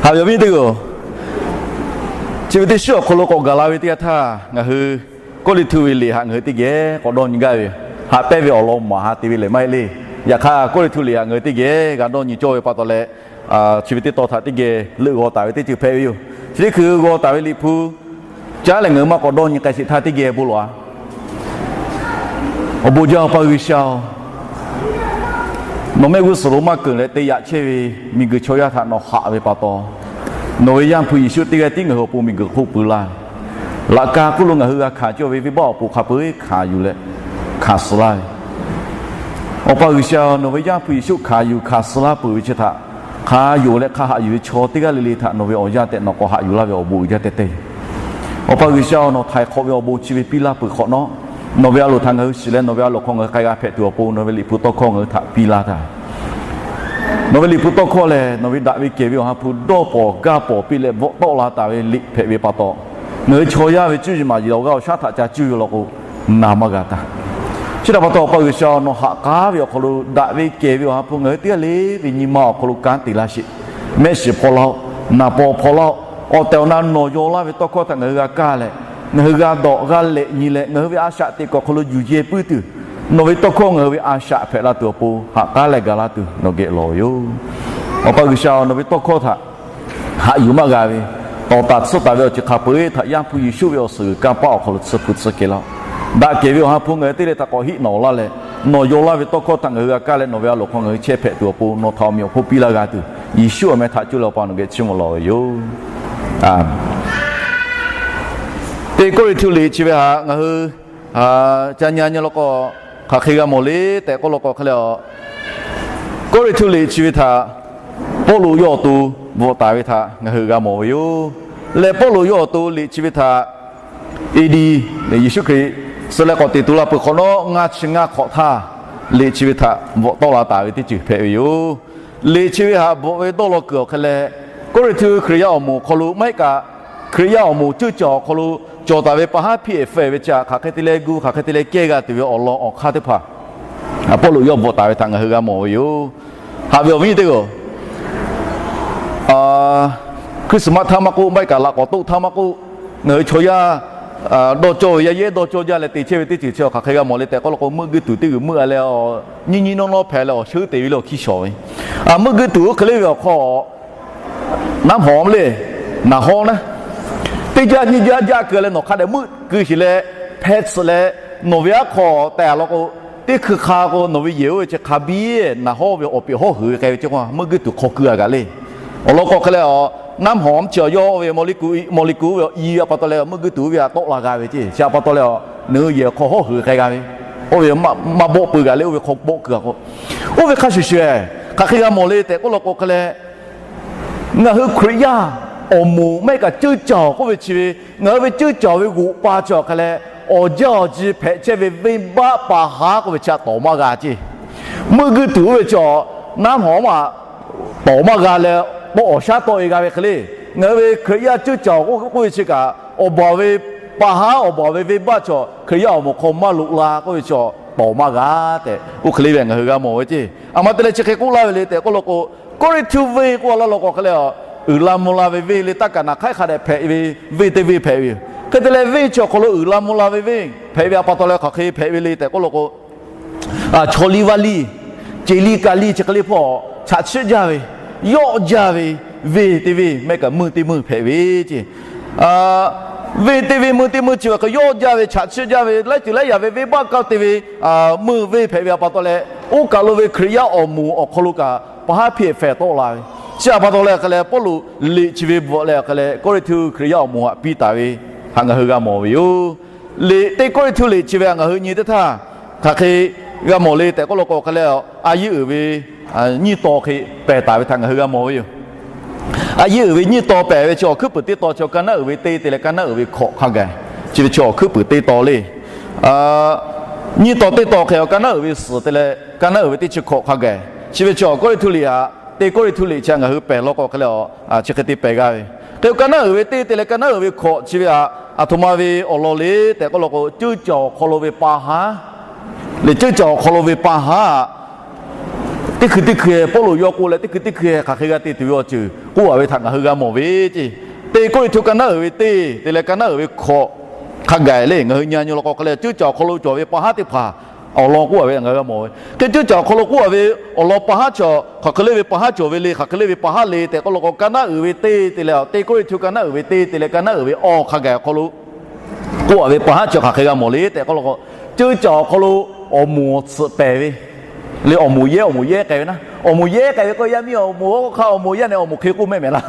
Haꞈ ve awˬ viˉ teˇ g'aˇ-oˬ, chi ve teˇ shiˉ awˬ hk'aw lo k'awꞈ gaˬ la ve teˇ yanˇ htaˇ, ngaˬ hui Kawˇrenˍhtuˆ ve liꞈ htaꞈ ngaˬ hui teˇ geh k'awꞈ dawˇ nyi gaˇ ve yoˬ. Haꞈ pehnˇ ve awˬ lawn maˍ ha te ve lehˬ maˇ heˆ le. Yaꞈ hk'aˇ, Kawˇrenˍhtuˆ liꞈ htaꞈ ngaˬ hui teˇ geh g'a dawˇ nyi cawˇ ve pa taw leh, chi ve teˇ tawn htaꞈ teˇ geh leuˆ g'aw taˍ ve teˇ ceuˬ hpehꞈ ve yoˬ. Chi teˇ hkui g'aw taˍ ve liꞈ hpu caˉ leh ngaˬ hui maˇ k'awꞈ dawˇ nyi k'ai sheˍ htaˇ teˇ geh bon lawˬ-a. Awˬ bon jaˇ Awˬ pa G'uiˬsha-oˬ, nawˬ mehˆ g'uˇ suhˍ lo maˇ keunˍ leh te yaꞈ chehˇ ve miˬguiˬ chaw yaˇ htaꞈ nawˬ haꞈ ve pa taw, nawˬ ve Yaˇ hpu Yeˍsuˆ teˇ g'aˇ tiˉ ngaˬ hui awˬ pon miˬguiˬ hk'oˆ pui laˇ ve, laꞈ ka hk'oˆ lo ngaˬ hui g'a hkanˍ cawˇ ve venˇbaˆ awˬ pon hk'a peu-eˬ hkanˍ yuˬ leh hkanˍ suh laˇ ve, Awˬ pa G'uiˬsha-oˬ, nawˬ ve Yaˇ hpu Yeˍsuˆ hkanˍ yuˬ hkanˍ suh laˇ peuˬ ve chi htaꞈ hk'a yonˍ leh hk'a haꞈ yuˬ ve chaw teˇ g'aˇ le le htaꞈ nawˬ ve awˬ yanˇ tehꞈ nawˬ k'awꞈ haꞈ yuˬ laˇ ve awˬ bon uiˍ jaˇ teh teh yoˬ. Awˬ pa G'uiˬsha-oˬ, nawˬ htaiˍ hk'awꞈ ve awˬ bon chi ve piˇ laˇ peuˬ hk'awꞈ nawˉ, nawˬ ve a loˍ htaꞈ ngaˬ hui shiˍ leh nawˬ ve a loˍ hk'aw ngaˬ hui k'ai g'a hpehꞈ tuˬ awˬ pon nawˬ ve liꞈ hpu tawˇ hkawˇ ngaˬ hui htaꞈ piˇ laˇ taˍ. Nawˬ ve liꞈ hpu tawˇ hkawˇ lehˬ, nawˬ ve daꞈ ve kehˬ ve awˬ ha hpu dawˇ pawnˍ gaˇ pawnˍ piˇ leh bvuhꞈ tawˆ la taˍ ve liꞈ hpehꞈ ve pa taw, ngaˬ hui chaw yaˇ ve cuˇ yiˍ maˍ yiˍ awˬ g'aˇ awˬ shaˉ htaꞈ ca cuˇ ve law k'o, na maˇ g'a taˍ. Chi htaꞈ pa taw, Awˬ pa G'uiˬsha, nawˬ haꞈ k'aˉ ve awˬ hk'aw lo daꞈ ve kehˬ ve awˬ ha hpu ngaˬ hui teˇ g'aˇ le ve nyi ma awˬ hk'aw lo kanˉ te laˇ sheˍ. Mehˆ shiˍ hpaw laˇ-oˆ, naˍ paw hpaw laˇ-oˆ, awˬ tehˬ awˬ na nawˬ yaw laˇ ve tawˇ hkawˇ htaꞈ ngaˬ hui g'a kaˇ leh, ngaˬ hui g'a dawꞈ g'a lehꞈ nyi leh ngaˬ hui ve a shaꞈ teꞈ kuiˬ awˬ hk'aw lo yuˬ yehˇ puiˉ tuˬ, nawˬ ve tawˇ hkawˇ ngaˬ hui ve a shaꞈ hpehꞈ la tuˬ awˬ pon haꞈ k'aˉ leh gaˬ laˇ tuˬ nawˬ geh lawˬ ve yoˬ. Awˬ pa G'uiˬsha, nawˬ ve tawˇ hkawˇ htaꞈ haꞈ yuˬ maˇ g'a ve, tawˍ taˍ tsuhˇ taˍ ve awˬ ceuˬ hk'a peu-eˬ htaꞈ Yaˇ hpu Yeˍsuˆ ve awˬ suhˍ g'uiˬ kanˇ paˆ awˬ hk'aw lo tsuhˇ hpu tsuhˇ kehˬ laˇ-oˆ. Daꞈ kehˬ ve awˬ ha hpu ngaˬ hui teˇ leh htaꞈ k'awꞈ hiˆ nawˬ laˇ leh, nawˬ yaw laˇ ve tawˇ hkawˇ htaꞈ ngaˬ hui g'a kaˇ leh nawˬ ve a loˍ hk'aw ngaˬ hui chehˇ hpehꞈ tuˬ awˬ pon nawˬ htaꞈ awˬ meꞈ awˬ hponˇ piˇ laˇ g'a tuˬ, Yeˍsuˆ awˬ meh htaꞈ cuˇ leh Awˬ pa nawˬ geh chiˇ mvuh lawˬ ve yoˬ. Teˇ Kawˇrenˍhtuˆ liꞈ chi ve htaꞈ ngaˬ hui ca nyi nyi law k'o, hk'aˬ hk'e g'a mawˬ le tehꞈ k'oˆ law k'o hk'e leh, Kawˇrenˍhtuˆ liꞈ chi ve htaꞈ Pawˇluꞈ yawˇ awˬ to bvuhꞈ taˍ ve htaꞈ ngaˬ hui g'a mawˬ ve yoˬ. Leh Pawˇluꞈ yawˇ awˬ to liꞈ chi ve htaꞈ A D, Yeˍsuˆ Hkriꞈ suh leh k'awꞈ teꞈ tu la peuˬ hk'awꞈ nawˉ ngaˇ chi ngaˇ hk'awꞈ htaˇ liꞈ chi ve htaꞈ bvuhꞈ tawˆ la taˍ ve teˇ ceuˬ hpehꞈ ve yoˬ. Liꞈ chi ve htaꞈ bvuhꞈ ve dawˇ law kuiˬ awˬ hk'e leh, Kawˇrenˍhtuˆ Hkriꞈ yaˇ awˬ moˍ awˬ hk'aw lo maˇ heˆ kaꞈ, Hkriꞈ yaˇ awˬ moˍ ceuˇ caˬ awˬ hk'aw lo cawˬ taˍ ve pa haˉ hpiˇ-ehˍ feu-ehˍ ve chi htaꞈ hk'aˬ hk'e te leh gu hk'aˬ hk'e te leh kehˇ g'a tuˬ ve awˬ lawn awˬ hk'aˇ teˇ hpaˍ Pawˇluꞈ yawˇ bvuhꞈ taˍ ve htaꞈ ngaˬ hui g'a mawˬ ve yoˬ. Haꞈ ve awˬ viˉ teˇ g'aˇ-oˬ, Christmas htaˇ maˇ k'oˆ, maˇ heˆ kaꞈ laꞈ k'awꞈ toˆ htaˇ maˇ k'oˆ, ngaˬ hui chaw yaˇ dawˇ cawˇ ve yaˇ yehˉ dawˇ cawˇ jaˇ leh te chehˇ ve teˇ ceuˬ chi hk'aˬ hk'e g'a mawˬ le tehꞈ k'oˆ law k'o, meuˆ guiˇ tuˬ teˇ g'uiˬ meuˆ-a leh, nyiˇ nyiˇ nawˇ nawˇ hpehꞈ leh awˬ sheuˉ te ve le awˬ hkiˇ shawˍ ve. Meuˆ guiˇ tuˬ oˇ hk'e le ve awˬ hk'aw, naˉ mawˍ le, naˍ hawˉ naˉ, teˇ jaˇ nyiˇ jaˇ jaˇ keu leh nawˬ hk'a dehꞈ meuˆ keu sheˍ leh, hpeh tsuhꞈ leh, nawˬ ve aˉ hk'aw tehꞈ law k'o, teˇ hkui hk'a k'o nawˬ ve yehˬ oˇ ve chi hk'a biˇ naˍ hawˉ ve awˬ peꞈ hawˉ huiˍ ve k'ai ve chi k'o, meuˆ guiˇ tuˬ hk'aw keu-a kaꞈ le. Awˬ lawn k'o hk'e leh, naˉ mawˍ chi awˬ yawˇ oˇ ve mawˬ liˇ kuˬ, mawˬ liˇ kuˬ oˇ ve awˬ i ve pa taw leh meuˆ guiˇ tuˬ oˇ ve htaꞈ tawˆ la g'a ve ceˇ. Chi htaꞈ pa taw leh, nawˬ hui yehˬ hk'aw hawˉ huiˍ k'ai g'a ve, oˇ ve maˇ bawˆ peu g'a le, oˇ ve hk'aw bawˆ keu-a k'o, oˇ ve hk'a shuˍ shuˍ, hk'aˬ hk'e g'a mawˬ le tehꞈ k'oˆ law k'o hk'e leh, ngaˬ hui Hkriꞈ yaˇ awˬ moˍ maˇ heˆ kaꞈ ceuˇ caˬ k'oˆ ve chi ve, ngaˬ hui ve ceuˇ caˬ ve g'oꞈ pa chi awˬ hk'e leh, awˬ jaˇ awˬ ji hpehꞈ chehˇ ve venˇbaˆ pa haˉ k'oˆ ve chi htaꞈ tawˍ maˇ g'a ceˇ. Meuˆ guiˇ tuˬ oˇ ve chi naˉ mawˍ maˇ tawˍ maˇ g'a leh, tawˆ awˬ shaˉ tawˆ-e g'a ve hk'e le. Ngaˬ hui ve Hkriꞈ yaˇ ceuˇ caˬ k'oˆ ve chi kaꞈ, awˬ baˬ ve pa haˉ awˬ baˬ ve venˇbaˆ chi hk'e yaˇ awˬ moˍ hk'aw maˇ loꞈ la k'oˆ ve chi tawˍ maˇ g'a tehꞈ, oˇ hk'e le ve ngaˬ hui g'a mawˬ ve ceˇ. A ma te leh chi hk'e k'oˆ laˇ ve le tehꞈ k'oˆ law k'o, Kawˇrenˍhtuˆ venˇ k'oˆ laˇ law k'o hk'e leh, uiˍ la mvuh la ve venˇ le, taˇ kaꞈ naˍ hk'aiˉ hk'a dehꞈ hpehꞈ ve venˇ teˇ venˇ hpehꞈ ve yoˬ. Hk'e te leh venˇ chi awˬ hk'aw lo uiˍ la mvuh la ve venˇ hpehꞈ ve htaꞈ pa taw leh hk'aˬ hk'e hpehꞈ ve le tehꞈ k'oˆ law k'o, chaw liˇ vaˇ liˇ, ceˬ liˇ ka liˇ chi hk'e le hpawˇ chaꞈ chiˆ jaˇ ve, yawˆ jaˇ ve venˇ teˇ venˇ maˇ heˆ kaꞈ meuˇ teˇ meuˇ hpehꞈ ve ceˇ. Venˇ teˇ venˇ meuˇ teˇ meuˇ chi ve hk'e yawˆ jaˇ ve, chaꞈ chiˆ jaˇ ve, laiˉ ceuˬ laiˉ yaꞈ ve venˇbaˆ kaˇ te ve meuˇ venˇ hpehꞈ ve htaꞈ pa taw leh, oˇ kaˬ lo ve Hkriꞈ yaˇ awˬ moˍ awˬ hk'aw lo kaꞈ pa haˉ hpiˇ-ehˍ fehˍ tawˆ la ve. Chi htaꞈ pa taw leh hk'e leh Pawˇluꞈ liꞈ chi ve bvuhꞈ leh hk'e leh Kawˇrenˍhtuˆ Hkriꞈ yaˇ awˬ moˍ htaꞈ piˇ taˍ ve htaꞈ ngaˬ hui g'a mawˬ ve yoˬ. Liꞈ teˇ Kawˇrenˍhtuˆ liꞈ chi ve htaꞈ ngaˬ hui nyi teˇ htaˇ, hk'aˬ hk'e g'a mawˬ le tehꞈ k'oˆ law k'o hk'e leh, a yehˉ uiˍ ve nyiˇ taw hk'e pehˬ taˍ ve htaꞈ ngaˬ hui g'a mawˬ ve yoˬ. A yehˉ uiˍ ve nyiˇ taw pehˬ ve chi awˬ hkuiˉ puiˍ teˇ taw chi awˬ ka naˉ uiˍ ve teˇ te leh ka naˉ uiˍ ve hkawꞈ hk'a gaˬ, chi ve chi awˬ hkuiˉ puiˍ teˇ taw le. Nyiˇ taw teˇ taw hk'e awˬ ka naˉ uiˍ ve suhˍ te leh ka naˉ uiˍ ve teˇ chi hkawꞈ hk'a gaˬ, chi ve chi awˬ Kawˇrenˍhtuˆ liꞈ htaꞈ, teˇ Kawˇrenˍhtuˆ liꞈ chi htaꞈ ngaˬ hui pehˬ law k'o hk'e leh, chi hk'e te pehˬ g'a ve. Hk'e awˬ ka naˉ uiˍ ve teˇ te leh ka naˉ uiˍ ve hkawꞈ chi ve htaꞈ aˬ htoꞈ ma ve awˬ lawn le tehꞈ k'oˆ law k'o, ceuˇ caˬ awˬ hk'aw lo ve pa haˉ, lehˬ ceuˇ caˬ awˬ hk'aw lo ve pa haˉ htaꞈ teˇ hkui teˇ hkui Pawˇluꞈ yawˇ k'oˆ leh teˇ hkui teˇ hkui hk'aˬ hk'e g'a te tuˬ ve awˬ ceuˬ k'oˆ a ve htaꞈ ngaˬ hui g'a mawˬ ve ceˇ. Teˇ Kawˇrenˍhtuˆ ka naˉ uiˍ ve teˇ te leh ka naˉ uiˍ ve hkawꞈ hk'a gaˬ le, ngaˬ hui nyi nyi law k'o hk'e leh ceuˇ caˬ awˬ hk'aw lo cawˬ ve pa haˉ teˇ hpaˍ awˬ lawn k'oˆ a ve ngaˬ hui g'a mawˬ ve. Hk'e ceuˇ caˬ awˬ hk'aw lo k'oˆ a ve awˬ lawn pa haˉ chaw hk'aˬ hk'e le ve pa haˉ cawˬ ve le, hk'aˬ hk'e le ve pa haˉ le tehꞈ k'oˆ law k'o, ka naˉ uiˍ ve teˇ te leh Teˇ Kawˇrenˍtuˆ ka naˉ uiˍ ve teˇ te leh ka naˉ uiˍ ve awˬ hk'a gaˬ awˬ hk'aw lo k'oˆ a ve pa haˉ chaw hk'aˬ hk'e g'a mawˬ le tehꞈ k'oˆ law k'o, ceuˇ caˬ awˬ hk'aw lo awˬ moˍ awˬ tsuhꞈ pehˬ ve le, awˬ moˍ yehˇ awˬ moˍ yehˇ k'ai ve naˉ, awˬ moˍ yehˇ k'ai ve k'o yaˇ miˇ awˬ moˍ hk'a awˬ moˍ yaˇ neh awˬ moˍ hk'e k'oˆ mehˆ mehˍ laˇ.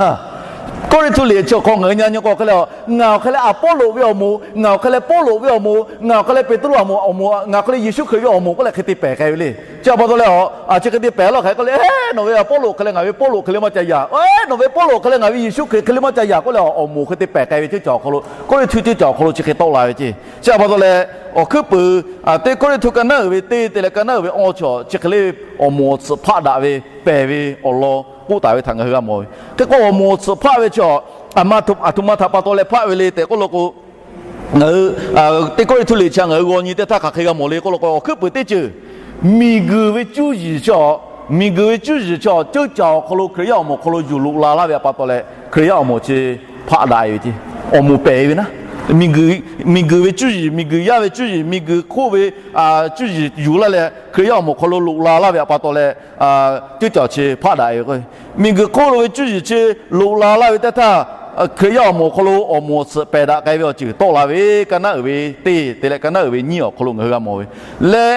Kawˇrenˍtuˆ liꞈ chi awˬ hk'aw ngaˬ hui nyi nyi k'o hk'e leh, ngaˬ awˬ hk'e leh Aˍpawˇluꞈ ve awˬ moˍ, ngaˬ awˬ hk'e leh Pawˇluꞈ ve awˬ moˍ, ngaˬ awˬ hk'e leh Peˍtruˆ awˬ moˍ, ngaˬ awˬ hk'e leh Yeˍsuˆ Hkriꞈ ve awˬ moˍ k'oˆ leh hk'e te pehˬ k'ai ve le. Chi a pa taw leh a, chi hk'e te pehˬ laˇ hk'aˬ hk'e k'oˆ le, Nawˬ ve Aˍpawˇluꞈ hk'e leh ngaˬ ve Pawˇluꞈ hk'e le maˇ ca yaꞈ. Nawˬ ve Pawˇluꞈ hk'e leh ngaˬ ve Yeˍsuˆ Hkriꞈ hk'e le maˇ ca yaꞈ k'oˆ leh awˬ moˍ hk'e te pehˬ k'ai ve ceuˇ caˬ awˬ hk'aw lo, Kawˇrenˍtuˆ ceuˇ caˬ awˬ hk'aw lo chi hk'e tawˆ la ve ceˇ. Chi a pa taw leh awˬ hkuiˉ puiˍ Teˇ Kawˇrenˍtuˆ ka naˉ uiˍ ve teˇ te leh ka naˉ uiˍ ve awˬ chaw chi hk'e le awˬ moˍ awˬ tsuhꞈ hpaˆ daꞈ ve pehˬ ve awˬ lawn k'oˆ taˍ ve htaꞈ ngaˬ hui g'a mawˬ ve. Hk'e k'o awˬ moˍ awˬ tsuhꞈ hpaˆ ve chi aˬ htoꞈ ma htaꞈ pa taw leh hpaˆ ve le tehꞈ k'oˆ law k'o, ngaˬ hui Teˇ Kawˇrenˍtuˆ liꞈ chi ngaˬ hui g'aw nyi teˇ htaˇ hk'aˬ hk'e g'a mawˬ le k'oˆ law k'o, awˬ hkuiˉ puiˍ teˇ ceuˬ miˬguiˬ ve cuˇ yiˍ chi, miˬguiˬ ve cuˇ yiˍ chi ceuˇ caˬ awˬ hk'aw lo Hkriꞈ yaˇ awˬ moˍ awˬ hk'aw lo yuˬ loꞈ la laˇ ve a pa taw leh Hkriꞈ yaˇ awˬ moˍ chi hpaˆ daꞈ ve ceˇ. Awˬ moˍ pehˬ ve naˉ, miˬguiˬ ve cuˇ yiˍ, miˬguiˬ yaˇ ve cuˇ yiˍ, miˬguiˬ hk'oˆ ve cuˇ yiˍ yuˬ laˇ leh Hkriꞈ yaˇ awˬ moˍ awˬ hk'aw lo loꞈ la laˇ ve a pa taw leh ceuˇ caˬ chi hpaˆ daꞈ ve k'o, miˬguiˬ hk'oˆ lo ve cuˇ yiˍ chi loꞈ la laˇ ve teˇ htaˇ, Hkriꞈ yaˇ awˬ moˍ awˬ hk'aw lo awˬ moˍ awˬ tsuhꞈ pehˬ daꞈ k'ai ve awˬ ceuˬ tawˆ la ve, ka naˉ uiˍ ve teˇ te leh ka naˉ uiˍ ve nyiˇ awˬ hk'aw lo ngaˬ hui g'a mawˬ ve leh,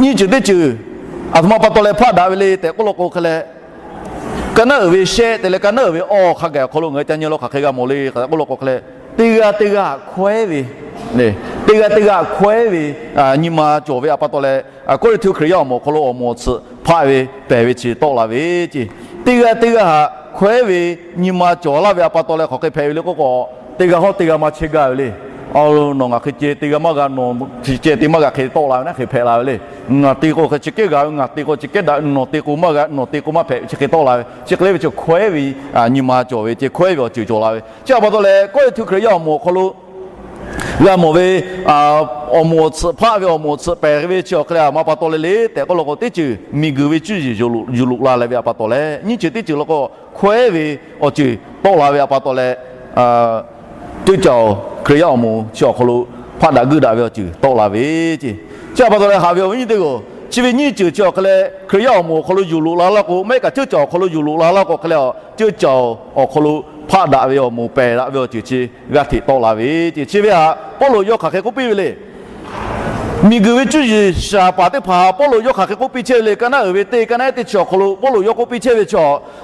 nyiˇ ceuˬ teˇ ceuˬ aˬ htoꞈ ma pa taw leh hpaˆ daꞈ ve le tehꞈ k'oˆ law k'o hk'e leh, ka naˉ uiˍ ve shehˆ te leh ka naˉ uiˍ ve awˬ hk'a gaˬ awˬ hk'aw lo ngaˬ hui ca nyi law hk'aˬ hk'e g'a mawˬ le k'oˆ law k'o hk'e leh, teˇ g'aˇ teˇ g'aˇ hkawehˉ ve, teˇ g'aˇ teˇ g'aˇ hkawehˉ ve nyi ma cawˬ ve a pa taw leh, Kawˇrenˍtuˆ Hkriꞈ yaˇ awˬ moˍ awˬ hk'aw lo awˬ moˍ awˬ tsuhꞈ hpaˆ ve pehˬ ve chi tawˆ la ve ceˇ. Teˇ g'aˇ teˇ g'aˇ htaꞈ hkawehˉ ve nyi ma cawˬ laˇ ve a pa taw leh hk'aˬ hk'e hpehꞈ ve le k'oˆ k'o, teˇ g'aˇ hawˉ teˇ g'aˇ maˇ chehˇ gaˇ ve le. Nawˬ ngaˬ hk'e ceh teˇ g'aˇ maˇ g'a, nawˬ hk'e ceh teˇ maˇ g'a hk'e tawˆ la ve naˉ hk'e hpehꞈ la ve le. Ngaˬ te k'o hk'e chi kehˉ g'a ve, ngaˬ te k'o chi kehˉ daꞈ ve, nawˬ te k'o maˇ g'a, nawˬ te k'o maˇ hpehꞈ ve chi hk'e tawˆ la ve. Chi hk'e le ve chi hkawehˉ ve nyi ma cawˬ ve ceˇ, hkawehˉ ve awˬ ceuˬ cawˬ la ve. Chi a pa taw leh Kawˇrenˍtuˆ Hkriꞈ yaˇ awˬ moˍ awˬ hk'aw lo g'a mawˬ ve awˬ moˍ awˬ tsuhꞈ hpaˆ ve awˬ moˍ awˬ tsuhꞈ pehˬ ve chi awˬ hk'e leh a ma pa taw leh le tehꞈ k'oˆ law k'o, teˇ ceuˬ miˬguiˬ ve cuˇ yiˍ yuˬ loꞈ la leh ve a pa taw leh, nyiˇ ceuˬ teˇ ceuˬ law k'o hkawehˉ ve awˬ ceuˬ tawˆ la ve a pa taw leh, ceuˇ caˬ Hkriꞈ yaˇ awˬ moˍ chi awˬ hk'aw lo hpaˆ daꞈ guiˇ daꞈ ve awˬ ceuˬ tawˆ la ve ceˇ. Chi a pa taw leh haꞈ ve awˬ viˉ nyi teˇ g'aˇ, chi ve nyiˇ ceuˬ chi awˬ hk'e leh Hkriꞈ yaˇ awˬ moˍ awˬ hk'aw lo yuˬ loꞈ la laˇ k'o, maˇ heˆ kaꞈ ceuˇ caˬ awˬ hk'aw lo yuˬ loꞈ la laˇ k'o hk'e leh, ceuˇ caˬ awˬ hk'aw lo hpaˆ daꞈ ve awˬ moˍ pehˬ daꞈ ve awˬ ceuˬ chi g'a hteꞈ tawˆ la ve ceˇ. Chi ve htaꞈ Pawˇluꞈ yawˇ hk'aˬ hk'e k'oˆ piˇ ve le. Miˬguiˬ ve cuˇ yiˍ shaˍ paˍ teˇ hpaˍ Pawˇluꞈ yawˇ hk'aˬ hk'e k'oˆ piˇ chehˇ ve le. Ka naˉ uiˍ ve teˇ, ka naˉ ehˉ teˇ chi awˬ hk'aw lo Pawˇluꞈ yawˇ k'oˆ piˇ chehˇ ve chi,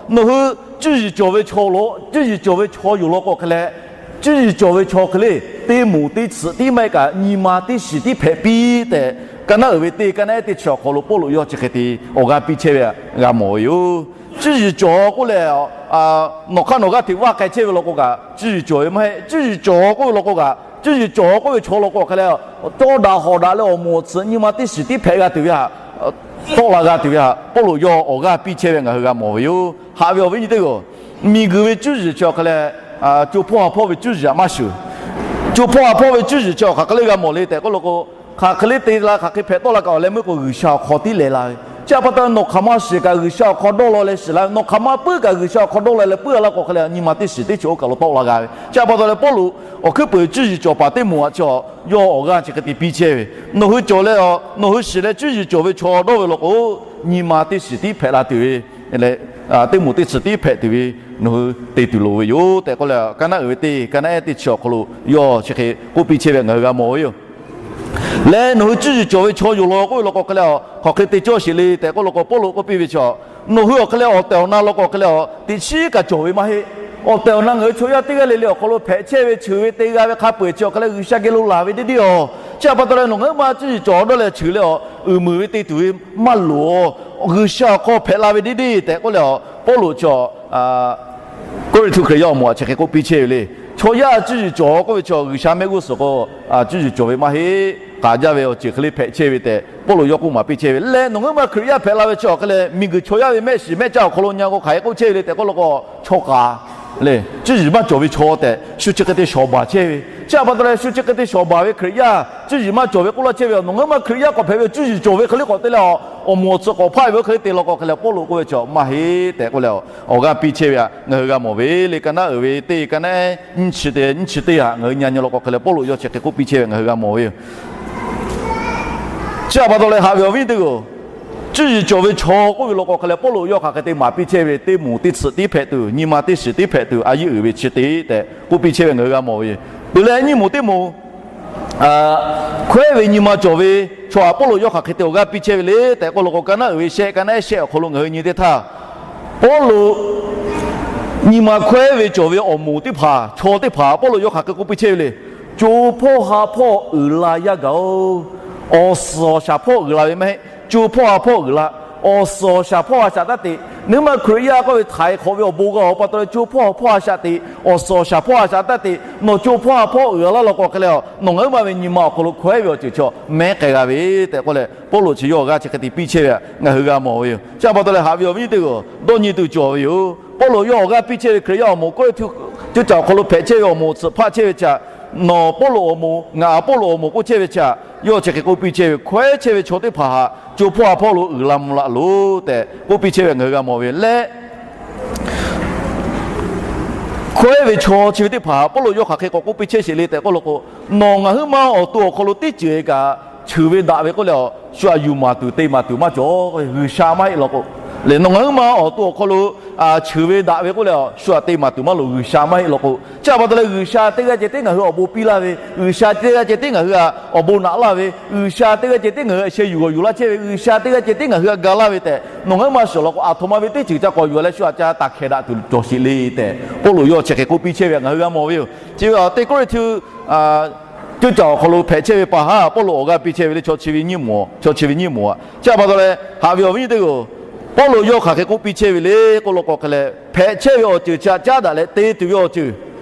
nawˬ hui cuˇ yiˍ cawˬ ve chaw lo, cuˇ yiˍ cawˬ ve chaw yoˬ law k'o hk'e leh, cuˇ yiˍ cawˬ ve chaw hk'e le, teˇ moˍ teˇ tsuhꞈ tiˉ maˇ heˆ kaꞈ nyi ma teˇ shiˍ tiˉ hpehꞈ piˇ tehꞈ, ka naˉ uiˍ ve teˇ, ka naˉ ehˉ teˇ chi awˬ hk'aw lo Pawˇluꞈ yawˇ chi hk'e te awˬ g'aˇ piˇ chehˇ ve g'a mawˬ ve yoˬ. Cuˇ yiˍ cawˬ k'oˆ leh, nawˬ hk'aˇ nawˬ g'aˇ hteꞈ vaˇ k'ai chehˇ ve law k'o kaꞈ cuˇ yiˍ cawˬ ve maˇ heˆ. Cuˇ yiˍ cawˬ k'oˆ ve law k'o kaꞈ, cuˇ yiˍ cawˬ k'oˆ ve chaw law k'o hk'e leh, cawˇ daꞈ hawˍ daꞈ leh awˬ moˍ awˬ tsuhꞈ nyi ma teˇ shiˍ tiˉ hpehꞈ g'a tuˬ ve htaꞈ tawˆ la g'a tuˬ ve htaꞈ Pawˇluꞈ yawˇ awˬ g'aˇ piˇ chehˇ ve ngaˬ hui g'a mawˬ ve yoˬ. Haꞈ ve awˬ viˉ nyi teˇ g'aˇ, miˬguiˬ ve cuˇ yiˍ chi awˬ hk'e leh, co hpawˇ ha hpawˇ ve cuˇ yiˍ htaꞈ maˇ shuˍ. Co hpawˇ ha hpawˇ ve cuˇ yiˍ chi awˬ hk'aˬ hk'e le g'a mawˬ le tehꞈ k'oˆ law k'o, hk'aˬ hk'e le te la, hk'aˬ hk'e hpehꞈ tawˆ la kaꞈ awˬ leh meuˇ k'o G'uiˬsha awˬ hk'aw tiˉ leh la ve. Chi a pa taw nawˬ hk'aˬ ma shiˍ kaꞈ G'uiˬsha awˬ hk'aw dawˇ law leh shiˍ la ve, nawˬ hk'aˬ ma puiˉ kaꞈ G'uiˬsha awˬ hk'aw dawˇ law leh puiˉ la laˇ k'o hk'e leh nyi ma teˇ shiˍ teˇ chi oˇ kaˬ lo tawˆ la g'a ve. Chi a pa taw leh Pawˇluꞈ awˬ hkuiˉ peuˍ cuˇ yiˍ cawˬ paˍ teˇ moˍ htaꞈ chi yawˇ awˬ g'aˇ chi hk'e te piˇ chehˇ ve, nawˬ hui cawˬ leh, nawˬ hui shiˍ leh cuˇ yiˍ cawˬ ve chaw dawˇ ve law k'o, nyi ma teˇ shiˍ tiˉ hpehꞈ la tuˬ ve leh, teˇ moˍ teˇ shiˍ tiˉ hpehꞈ tuˬ ve nawˬ hui te tuˬ loˍ ve yoˬ tehꞈ k'oˆ leh, ka naˉ uiˍ ve teˇ, ka naˉ ehˉ teˇ chi awˬ hk'aw lo yawˇ chi hk'e k'oˆ piˇ chehˇ ve ngaˬ hui g'a mawˬ ve yoˬ. Leh nawˬ hui cuˇ yiˍ cawˬ ve chaw yoˬ law k'oˆ ve law k'o hk'e leh, hk'aˬ hk'e te cawˇ sheˍ le tehꞈ k'oˆ law k'o, Pawˇluꞈ k'oˆ piˇ ve chi, nawˬ hui awˬ hk'e leh awˬ tehˬ awˬ na law k'o hk'e leh, teꞈ chiˉ kaꞈ cawˬ ve maˇ heˆ. Awˬ tehˬ awˬ na ngaˬ hui chaw yaˇ teˇ g'aˇ le le awˬ hk'aw lo hpehꞈ chehˇ ve cheuˬ ve te g'a ve hk'a peu-eˬ chi awˬ hk'e leh G'uiˬsha geh lo laˬ ve deˇ deˇ aˬ. Chi a pa taw leh nawˬ ngaˬ hui ma cuˇ yiˍ cawˬ dawˇ leh cheuˬ leh awˬ uiˍ muiˬ ve te tuˬ ve maˇ loˍ. G'uiˬsha awˬ hk'aw hpehꞈ la ve deˇ deˇ tehꞈ k'oˆ leh, Pawˇluꞈ chi Kawˇrenˍhtuˆ Hkriꞈ yaˇ awˬ moˍ htaꞈ chi hk'e k'oˆ piˇ chehˇ ve le. Chaw yaˇ cuˇ yiˍ cawˬ k'oˆ ve chi G'uiˬsha mehˆ g'uˇ suhˍ k'o cuˇ yiˍ cawˬ ve maˇ heˆ. K'aˍ jaˇ ve awˬ ceuˬ hk'e le hpehꞈ chehˇ ve tehꞈ Pawˇluꞈ yawˇ k'oˆ maˍ piˇ chehˇ ve leh, nawˬ ngaˬ hui ma Hkriꞈ yaˇ hpehꞈ la ve chi awˬ hk'e leh miˬguiˬ chaw yaˇ ve mehˆ shiˍ mehˆ caˇ awˬ hk'aw lo nyi k'o hk'aˬ hk'e k'oˆ chehˇ ve le tehꞈ k'oˆ law k'o, chaw k'aˍ le, cuˇ yiˍ maˇ cawˬ ve chaw tehꞈ shu chi hk'e te shawˍ baˬ chehˇ ve. Chi htaꞈ pa taw leh shu chi hk'e te shawˍ baˬ ve Hkriꞈ yaˇ, cuˇ yiˍ maˇ cawˬ ve k'oˆ laˇ chehˇ ve, nawˬ ngaˬ hui ma Hkriꞈ yaˇ k'awꞈ hpehꞈ ve cuˇ yiˍ cawˬ ve hk'e le k'awꞈ te leh, awˬ moˍ awˬ tsuhꞈ k'awꞈ hpaˆ ve oˇ hk'e le te law k'o hk'e leh, Pawˇluꞈ k'oˆ ve chi maˇ heˆ tehꞈ k'oˆ leh, awˬ g'aˇ piˇ chehˇ ve htaꞈ ngaˬ hui g'a mawˬ ve le. Ka naˉ uiˍ ve teˇ, ka naˉ nyiˇ chi teˇ, nyiˇ chi teˇ htaꞈ ngaˬ hui nyi nyi law k'o hk'e leh, Pawˇluꞈ yawˇ chi hk'e k'oˆ piˇ chehˇ ve ngaˬ hui g'a mawˬ ve yoˬ. Chi htaꞈ pa taw leh haꞈ ve awˬ viˉ teˇ g'aˇ, cuˇ yiˍ cawˬ ve chaw k'oˆ ve law k'o hk'e leh, Pawˇluꞈ yawˇ hk'aˬ hk'e te maˍ piˇ chehˇ ve, teˇ moˍ teˇ tsuhꞈ tiˉ hpehꞈ tuˬ, nyi ma teˇ shiˍ tiˉ hpehꞈ tuˬ, a yeˇ uiˍ ve chi teˇ tehꞈ k'oˆ piˇ chehˇ ve ngaˬ hui g'a mawˬ ve yoˬ. Peuˬ leh nyiˇ moˍ teˇ moˍ hkawehˉ ve nyi ma cawˬ ve chaw htaꞈ Pawˇluꞈ yawˇ hk'aˬ hk'e te awˬ g'aˇ piˇ chehˇ ve le tehꞈ k'oˆ law k'o, ka naˉ uiˍ ve shehˆ, ka naˉ shehˆ awˬ hk'aw lo ngaˬ hui nyi teˇ htaˇ, Pawˇluꞈ nyi ma hkawehˉ ve cawˬ ve awˬ moˍ teˇ hpaˍ, chaw teˇ hpaˍ Pawˇluꞈ yawˇ hk'aˬ hk'e k'oˆ piˇ chehˇ ve le. Co hpawˇ ha hpawˇ uiˍ la yaˇ gaˬ-oˬ. Awˬ suhˍ awˬ shaˍ hpawˇ uiˍ la ve maˇ heˆ. Co hpawˇ ha hpawˇ uiˍ la, awˬ suhˍ awˬ shaˍ hpawˇ a shaꞈ taˇ te. Nawˬ hui ma Hkriꞈ yaˇ k'oˆ ve htaiˍ hk'awꞈ ve awˬ bon g'a-oˬ pa taw leh, co hpawˇ ha hpawˇ a shaꞈ te, awˬ suhˍ awˬ shaˍ hpawˇ a shaꞈ taˇ te. Nawˬ co hpawˇ ha hpawˇ uiˍ la law k'o hk'e leh, nawˬ ngaˬ hui ma ve nyi ma awˬ hk'aw lo hkawehˉ ve awˬ ceuˬ chaw mehˉ k'ai g'a ve tehꞈ k'oˆ leh, Pawˇluꞈ chi yawˇ awˬ g'aˇ chi hk'e te piˇ chehˇ ve htaꞈ ngaˬ hui g'a mawˬ ve yoˬ. Chi htaꞈ pa taw leh haꞈ ve awˬ viˉ teˇ g'aˇ, dawˇ nyi tuˬ cawˬ ve yoˬ. Pawˇluꞈ yawˇ awˬ g'aˇ piˇ chehˇ ve Hkriꞈ yaˇ awˬ moˍ Kawˇrenˍhtuˆ ceuˇ caˬ awˬ hk'aw lo hpehꞈ chehˇ ve awˬ moˍ awˬ tsuhꞈ hpaˆ chehˇ ve chi htaꞈ, nawˬ Pawˇluꞈ awˬ moˍ, ngaˬ Apawˇluꞈ awˬ moˍ k'oˆ chehˇ ve chi htaꞈ yawˇ chi hk'e k'oˆ piˇ chehˇ ve, hkawehˉ chehˇ ve chaw teˇ hpaˍ htaꞈ co hpawˇ ha hpawˇ lo uiˍ la mvuh la loˬ tehꞈ k'oˆ piˇ chehˇ ve ngaˬ hui g'a mawˬ ve leh, hkawehˉ ve chaw chi ve teˇ hpaˍ htaꞈ Pawˇluꞈ yawˇ hk'aˬ hk'e k'awꞈ k'oˆ piˇ chehˇ sheˍ le tehꞈ k'oˆ law k'o, nawˬ ngaˬ hui ma awˬ to awˬ hk'aw lo teˇ ceuˬ kaꞈ cheuˬ ve daꞈ ve k'oˆ leh, shu htaꞈ yuˬ maˍ tuˬ te maˍ tuˬ maˇ cawˬ. G'uiˬsha maˇ heˆ law k'o, lehˬ nawˬ ngaˬ hui ma awˬ to awˬ hk'aw lo cheuˬ ve daꞈ ve k'oˆ leh, shu htaꞈ te maˍ tuˬ maˇ loˍ, G'uiˬsha maˇ heˆ law k'o. Chi htaꞈ pa taw leh G'uiˬsha teˇ g'aˇ ceh tiˉ ngaˬ hui awˬ bon piˇ laˇ ve, G'uiˬsha teˇ g'aˇ ceh tiˉ ngaˬ hui htaꞈ awˬ bon naꞈ laˇ ve, G'uiˬsha teˇ g'aˇ ceh tiˉ ngaˬ hui htaꞈ sheh yuˬ g'awˬ yuˬ laˇ chehˇ ve, G'uiˬsha teˇ g'aˇ ceh tiˉ ngaˬ hui htaꞈ ga laˇ ve tehꞈ nawˬ ngaˬ hui ma shiˍ law k'o, aˬ htoꞈ ma ve teˇ ceuˬ ca k'awꞈ yuˬ leh shu htaꞈ ca taˍ hkehˍ daꞈ tuˬ cawˬ sheˍ le tehꞈ, Pawˇluꞈ yawˇ chi hk'e k'oˆ piˇ chehˇ ve htaꞈ ngaˬ hui g'a mawˬ ve yoˬ. Chi ve teˇ Kawˇrenˍhtuˆ ceuˇ caˬ awˬ hk'aw lo hpehꞈ chehˇ ve pa haˉ Pawˇluꞈ awˬ g'aˇ piˇ chehˇ ve le, chaw chi ve nyiˇ moˍ, chaw chi ve nyiˇ moˍ a. Chi htaꞈ pa taw leh haꞈ ve awˬ viˉ teˇ g'aˇ, Pawˇluꞈ yawˇ hk'aˬ hk'e k'oˆ piˇ chehˇ ve le k'oˆ law k'o hk'e leh, hpehꞈ chehˇ ve awˬ ceuˬ chi htaꞈ caˉ daꞈ leh te tuˬ ve awˬ ceuˬ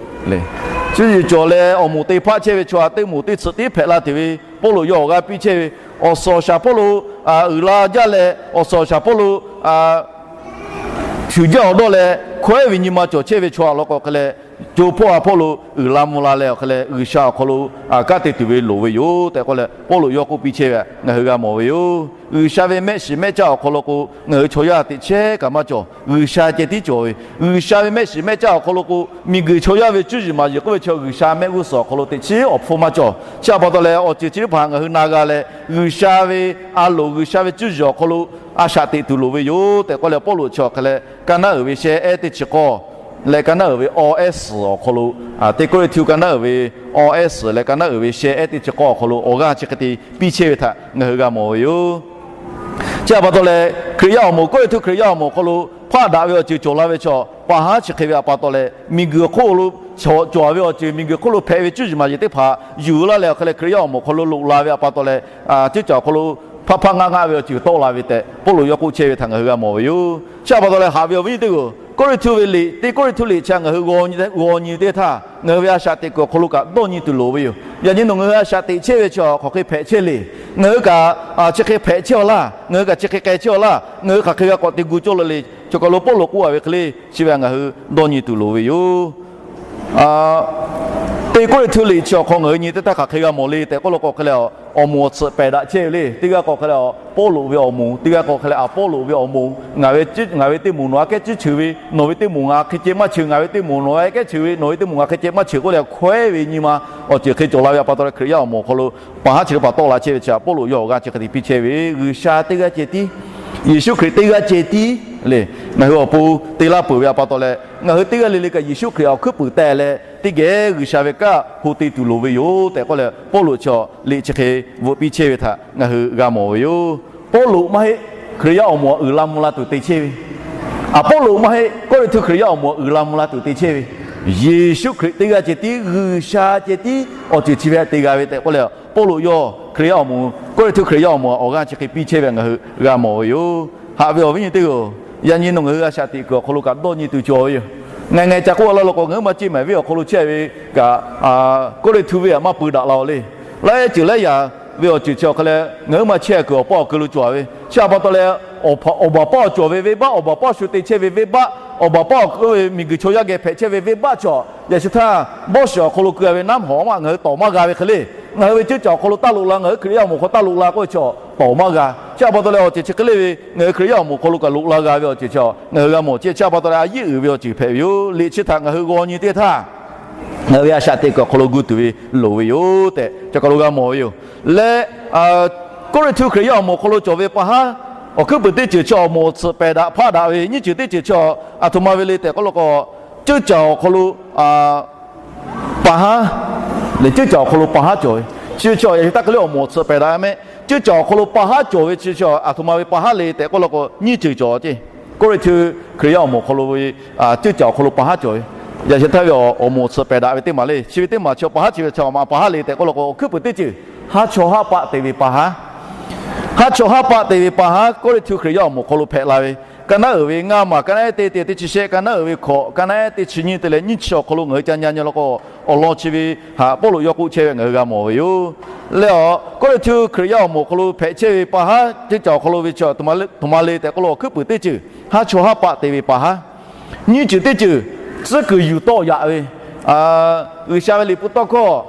le, cuˇ yiˍ cawˬ leh awˬ moˍ te hpaˆ chehˇ ve chaw htaꞈ teˇ moˍ teˇ tsuhꞈ tiˉ hpehꞈ la tuˬ ve Pawˇluꞈ yawˇ awˬ g'aˇ piˇ chehˇ ve, awˬ suhˍ awˬ shaˍ hpawˇ lo uiˍ la jaˇ leh, awˬ suhˍ awˬ shaˍ hpawˇ lo shuˍ jaˇ awˬ dawˇ leh, hkawehˉ ve nyi ma cawˬ chehˇ ve chaw htaꞈ law k'o hk'e leh, co hpawˇ ha hpawˇ lo uiˍ la mvuh la leh awˬ hk'e leh G'uiˬsha awˬ hk'aw lo kanˉ te tuˬ ve loˍ ve yoˬ tehꞈ k'oˆ leh, Pawˇluꞈ yawˇ k'oˆ piˇ chehˇ ve htaꞈ ngaˬ hui g'a mawˬ ve yoˬ. G'uiˬsha ve mehˆ shiˍ mehˆ caˇ awˬ hk'aw lo k'o, ngaˬ hui chaw yaˇ teꞈ chehˇ kaꞈ maˇ cawˬ, G'uiˬsha ceh tiˉ cawˬ ve. G'uiˬsha ve mehˆ shiˍ mehˆ caˇ awˬ hk'aw lo k'o, miˬguiˬ chaw yaˇ ve cuˇ yiˍ maˍ yiˍ k'oˆ ve chaw G'uiˬsha mehˆ g'uˇ suhˍ awˬ hk'aw lo teꞈ chiˉ awˬ hpfuhˇ maˇ cawˬ. Chi htaꞈ pa taw leh awˬ ceuˬ chi teˇ hpaˍ ngaˬ hui na g'a leh, G'uiˬsha ve a loˍ, G'uiˬsha ve cuˇ yiˍ awˬ hk'aw lo a shaꞈ teꞈ tuˬ loˍ ve yoˬ tehꞈ k'oˆ leh, Pawˇluꞈ chi awˬ hk'e leh ka naˉ uiˍ ve shehˆ ehˉ teˇ chi k'awˇ leh ka naˉ uiˍ ve awˇ ehˉ suhˍ awˬ hk'aw lo, teˇ Kawˇrenˍhtuˆ ka naˉ uiˍ ve awˇ ehˉ suhˍ leh ka naˉ uiˍ ve shehˆ ehˉ teˇ chi k'awˇ awˬ hk'aw lo awˬ g'aˇ chi hk'e te piˇ chehˇ ve htaꞈ ngaˬ hui g'a mawˬ ve yoˬ. Chi htaꞈ pa taw leh, Hkriꞈ yaˇ awˬ moˍ, Kawˇrenˍhtuˆ Hkriꞈ yaˇ awˬ moˍ awˬ hk'aw lo hpaˆ daꞈ ve awˬ ceuˬ cawˬ la ve chaw pa haˉ chi hk'e ve htaꞈ pa taw leh, miˬguiˬ hk'oˆ lo cawˬ ve awˬ ceuˬ, miˬguiˬ hk'oˆ lo hpehꞈ ve cuˇ yiˍ maˍ yiˍ teˇ hpaˍ yuˬ laˇ leh awˬ hk'e leh Hkriꞈ yaˇ awˬ moˍ awˬ hk'aw lo loꞈ la ve htaꞈ pa taw leh, ceuˇ caˬ awˬ hk'aw lo hpaˆ hpaˆ ngaˆ ngaˆ ve awˬ ceuˬ tawˆ la ve tehꞈ Pawˇluꞈ yawˇ k'oˆ chehˇ ve htaꞈ ngaˬ hui g'a mawˬ ve yoˬ. Chi htaꞈ pa taw leh haꞈ ve awˬ viˉ teˇ g'aˇ, Kawˇrenˍhtuˆ ve liꞈ, teˇ Kawˇrenˍhtuˆ liꞈ chi htaꞈ ngaˬ hui g'aw nyi teˇ htaˇ, ngaˬ hui ve a shaꞈ teꞈ kuiˬ awˬ hk'aw lo kaꞈ dawˇ nyi tuˬ loˍ ve yoˬ. Yaꞈ nyi nawˬ ngaˬ hui a shaꞈ teꞈ chehˇ ve chi hk'aˬ hk'e hpehꞈ chehˇ le. Ngaˬ hui kaꞈ chi hk'e hpehꞈ chehˇ a laˇ, ngaˬ hui kaꞈ chi hk'e k'ai chehˇ a laˇ, ngaˬ hui hk'aˬ hk'e g'a k'awꞈ te gu cawˇ la le. Chi hk'aw lo Pawˇluꞈ k'oˆ a ve hk'e le, chi ve ngaˬ hui dawˇ nyi tuˬ loˍ ve yoˬ. Teˇ Kawˇrenˍhtuˆ liꞈ chi awˬ hk'aw ngaˬ hui nyi teˇ htaˇ hk'aˬ hk'e g'a mawˬ le tehꞈ k'oˆ law k'o hk'e leh, awˬ moˍ awˬ tsuhꞈ pehˬ daꞈ chehˇ ve le. Teˇ g'aˇ k'o hk'e leh Pawˇluꞈ ve awˬ moˍ, teˇ g'aˇ k'o hk'e leh Aˍpawˇluꞈ ve awˬ moˍ, ngaˬ ve teˇ moˍ nawˬ aꞈ kehˉ ciˉ cheuˬ ve, nawˬ ve teˇ moˍ ngaˬ hk'e ceh maˇ cheuˬ, ngaˬ ve teˇ moˍ nawˬ aꞈ kehˉ cheuˬ ve, nawˬ ve teˇ moˍ ngaˬ hk'e ceh maˇ cheuˬ k'oˆ leh, hkawehˉ ve nyi ma awˬ ceuˬ hk'e cawˬ la ve htaꞈ pa taw leh Hkriꞈ yaˇ awˬ moˍ awˬ hk'aw lo pa haˉ chi hk'e pa tawˆ la chehˇ ve chi htaꞈ Pawˇluꞈ yawˇ awˬ g'aˇ chi hk'e te piˇ chehˇ ve, G'uiˬsha teˇ g'aˇ ceh tiˉ, Yeˍsuˆ Hkriꞈ teˇ g'aˇ ceh tiˉ le. Ngaˬ hui awˬ pon te laˇ peuˬ ve htaꞈ pa taw leh, ngaˬ hui teˇ g'aˇ le le kaꞈ Yeˍsuˆ Hkriꞈ awˬ hkuiˉ puiˍ teh leh teˇ geh G'uiˬsha ve kanˉ ho te tuˬ loˍ ve yoˬ tehꞈ k'oˆ leh, Pawˇluꞈ chi liꞈ chi hk'e bvuhꞈ piˇ chehˇ ve htaꞈ ngaˬ hui g'a mawˬ ve yoˬ. Pawˇluꞈ maˇ heˆ Hkriꞈ yaˇ awˬ moˍ uiˍ la mvuh la tuˬ te chehˇ ve, Aˍpawˇluꞈ maˇ heˆ Kawˇrenˍhtuˆ Hkriꞈ yaˇ awˬ moˍ uiˍ la mvuh la tuˬ te chehˇ ve, Yeˍsuˆ Hkriꞈ teˇ g'aˇ ceh tiˉ, G'uiˬsha ceh tiˉ awˬ ceuˬ chi ve htaꞈ te g'a ve tehꞈ k'oˆ leh, Pawˇluꞈ yawˇ Hkriꞈ yaˇ awˬ moˍ, Kawˇrenˍhtuˆ Hkriꞈ yaˇ awˬ moˍ awˬ g'aˇ chi hk'e piˇ chehˇ ve ngaˬ hui g'a mawˬ ve yoˬ. Haꞈ ve awˬ viˉ nyi teˇ g'aˇ, yaꞈ nyi nawˬ ngaˬ hui a shaꞈ teꞈ kuiˬ awˬ hk'aw lo kaꞈ dawˇ nyi tuˬ cawˬ ve yoˬ. Ngaˬ ngaˬ ca k'oˆ laˇ law k'o, ngaˬ hui ma ceˇ maˍ ve awˬ hk'aw lo chehˇ ve kaꞈ, Kawˇrenˍhtuˆ venˇ htaꞈ maˇ peu daꞈ la-oˬ le. Laiˉ ceuˬ laiˉ yaꞈ ve awˬ ceuˬ chi awˬ hk'aˇ leh ngaˬ hui maˇ chehˇ kuiˬ awˬ paˇ awˬ keu lo cawˬ ve. Chi a pa taw leh, awˬ baˬ paˇ cawˬ ve venˇ baˆ, awˬ baˬ paˇ shu te chehˇ ve venˇ baˆ, awˬ baˬ paˇ awˬ keu ve miˬguiˬ chaw yaˇ geh hpehꞈ chehˇ ve venˇ baˆ chaw, yaꞈ shi htaˇ bawˇ shiˍ awˬ hk'aw lo keu a ve naˉ hawˍ maˇ ngaˬ hui tawˍ maˇ g'a ve hk'e le. Ngaˬ hui ve ceuˇ caˬ awˬ hk'aw lo taˇ loꞈ la, ngaˬ hui Hkriꞈ yaˇ awˬ moˍ hk'aw taˇ loꞈ la k'oˆ ve chaw tawˍ maˇ g'a. Chi a pa taw leh awˬ ceuˬ chi hk'e le ve ngaˬ hui Hkriꞈ yaˇ awˬ moˍ hk'aw lo kaꞈ loꞈ la g'a ve awˬ ceuˬ chi ngaˬ hui g'a mawˬ. Chi chi a pa taw leh a yiˉ uiˍ ve awˬ ceuˬ hpehꞈ ve yoˬ. Liꞈ chi htaꞈ ngaˬ hui g'aw nyi teˇ htaˇ, ngaˬ hui ve a shaꞈ teꞈ kuiˬ awˬ hk'aw lo gu tuˬ ve loˍ ve yoˬ tehꞈ chi kaˬ lo g'a mawˬ ve yoˬ. Leh Kawˇrenˍhtuˆ Hkriꞈ yaˇ awˬ moˍ awˬ hk'aw lo cawˬ ve pa haˉ awˬ hkuiˉ puiˍ teˇ ceuˬ chi awˬ moˍ awˬ tsuhꞈ pehˬ daꞈ hpaˆ daꞈ ve, nyiˇ ceuˬ teˇ ceuˬ chi a htoꞈ ma ve le tehꞈ k'oˆ law k'o, ceuˇ caˬ awˬ hk'aw lo pa haˉ, leh ceuˇ caˬ awˬ hk'aw lo pa haˉ cawˬ ve chi chi a yaꞈ hk'aˇ hk'e le awˬ moˍ awˬ tsuhꞈ pehˬ daꞈ mehˆ. Ceuˇ caˬ awˬ hk'aw lo pa haˉ cawˬ ve chi chi a htoꞈ ma ve pa haˉ le tehꞈ k'oˆ law k'o, nyiˇ ceuˬ cawˬ ce. Kawˇrenˍhtuˆ Hkriꞈ yaˇ awˬ moˍ awˬ hk'aw lo ve ceuˇ caˬ awˬ hk'aw lo pa haˉ cawˬ ve, yaꞈ shi htaˇ ve awˬ moˍ awˬ tsuhꞈ pehˬ daꞈ ve teˇ maˬ le. Chi ve teˇ maˬ chi pa haˉ chi ve chi a pa haˉ le tehꞈ k'oˆ law k'o, awˬ hkuiˉ puiˍ teˇ ceuˬ haˉ chawˇ haˉ paˆ te ve pa haˉ. Haˉ chawˇ haˉ paˆ te ve pa haˉ Kawˇrenˍhtuˆ Hkriꞈ yaˇ awˬ moˍ awˬ hk'aw lo hpehꞈ la ve, ka naˉ uiˍ ve ngaˇ maˬ, ka naˉ ehˉ teˇ te teˇ chi shehˆ, ka naˉ uiˍ ve hkawꞈ, ka naˉ ehˉ teˇ chi nyiˇ te leh nyiˇ chi awˬ hk'aw lo ngaˬ hui ca nyi nyi law k'o, awˬ lawn chi ve haꞈ Pawˇluꞈ yawˇ k'oˆ chehˇ ve ngaˬ hui g'a mawˬ ve yoˬ. Leh a, Kawˇrenˍhtuˆ Hkriꞈ yaˇ awˬ moˍ awˬ hk'aw lo hpehꞈ chehˇ ve pa haˉ ceuˇ caˬ awˬ hk'aw lo ve chi a htoꞈ ma le tehꞈ k'oˆ law k'o, awˬ hkuiˉ puiˍ teˇ ceuˬ haˉ chawˇ haˉ paˆ te ve pa haˉ. Nyiˇ ceuˬ teˇ ceuˬ tcuhˉ kuiˬ yuˬ tawˆ yaꞈ ve, G'uiˬsha ve liꞈ hpu tawˇ hkawˇ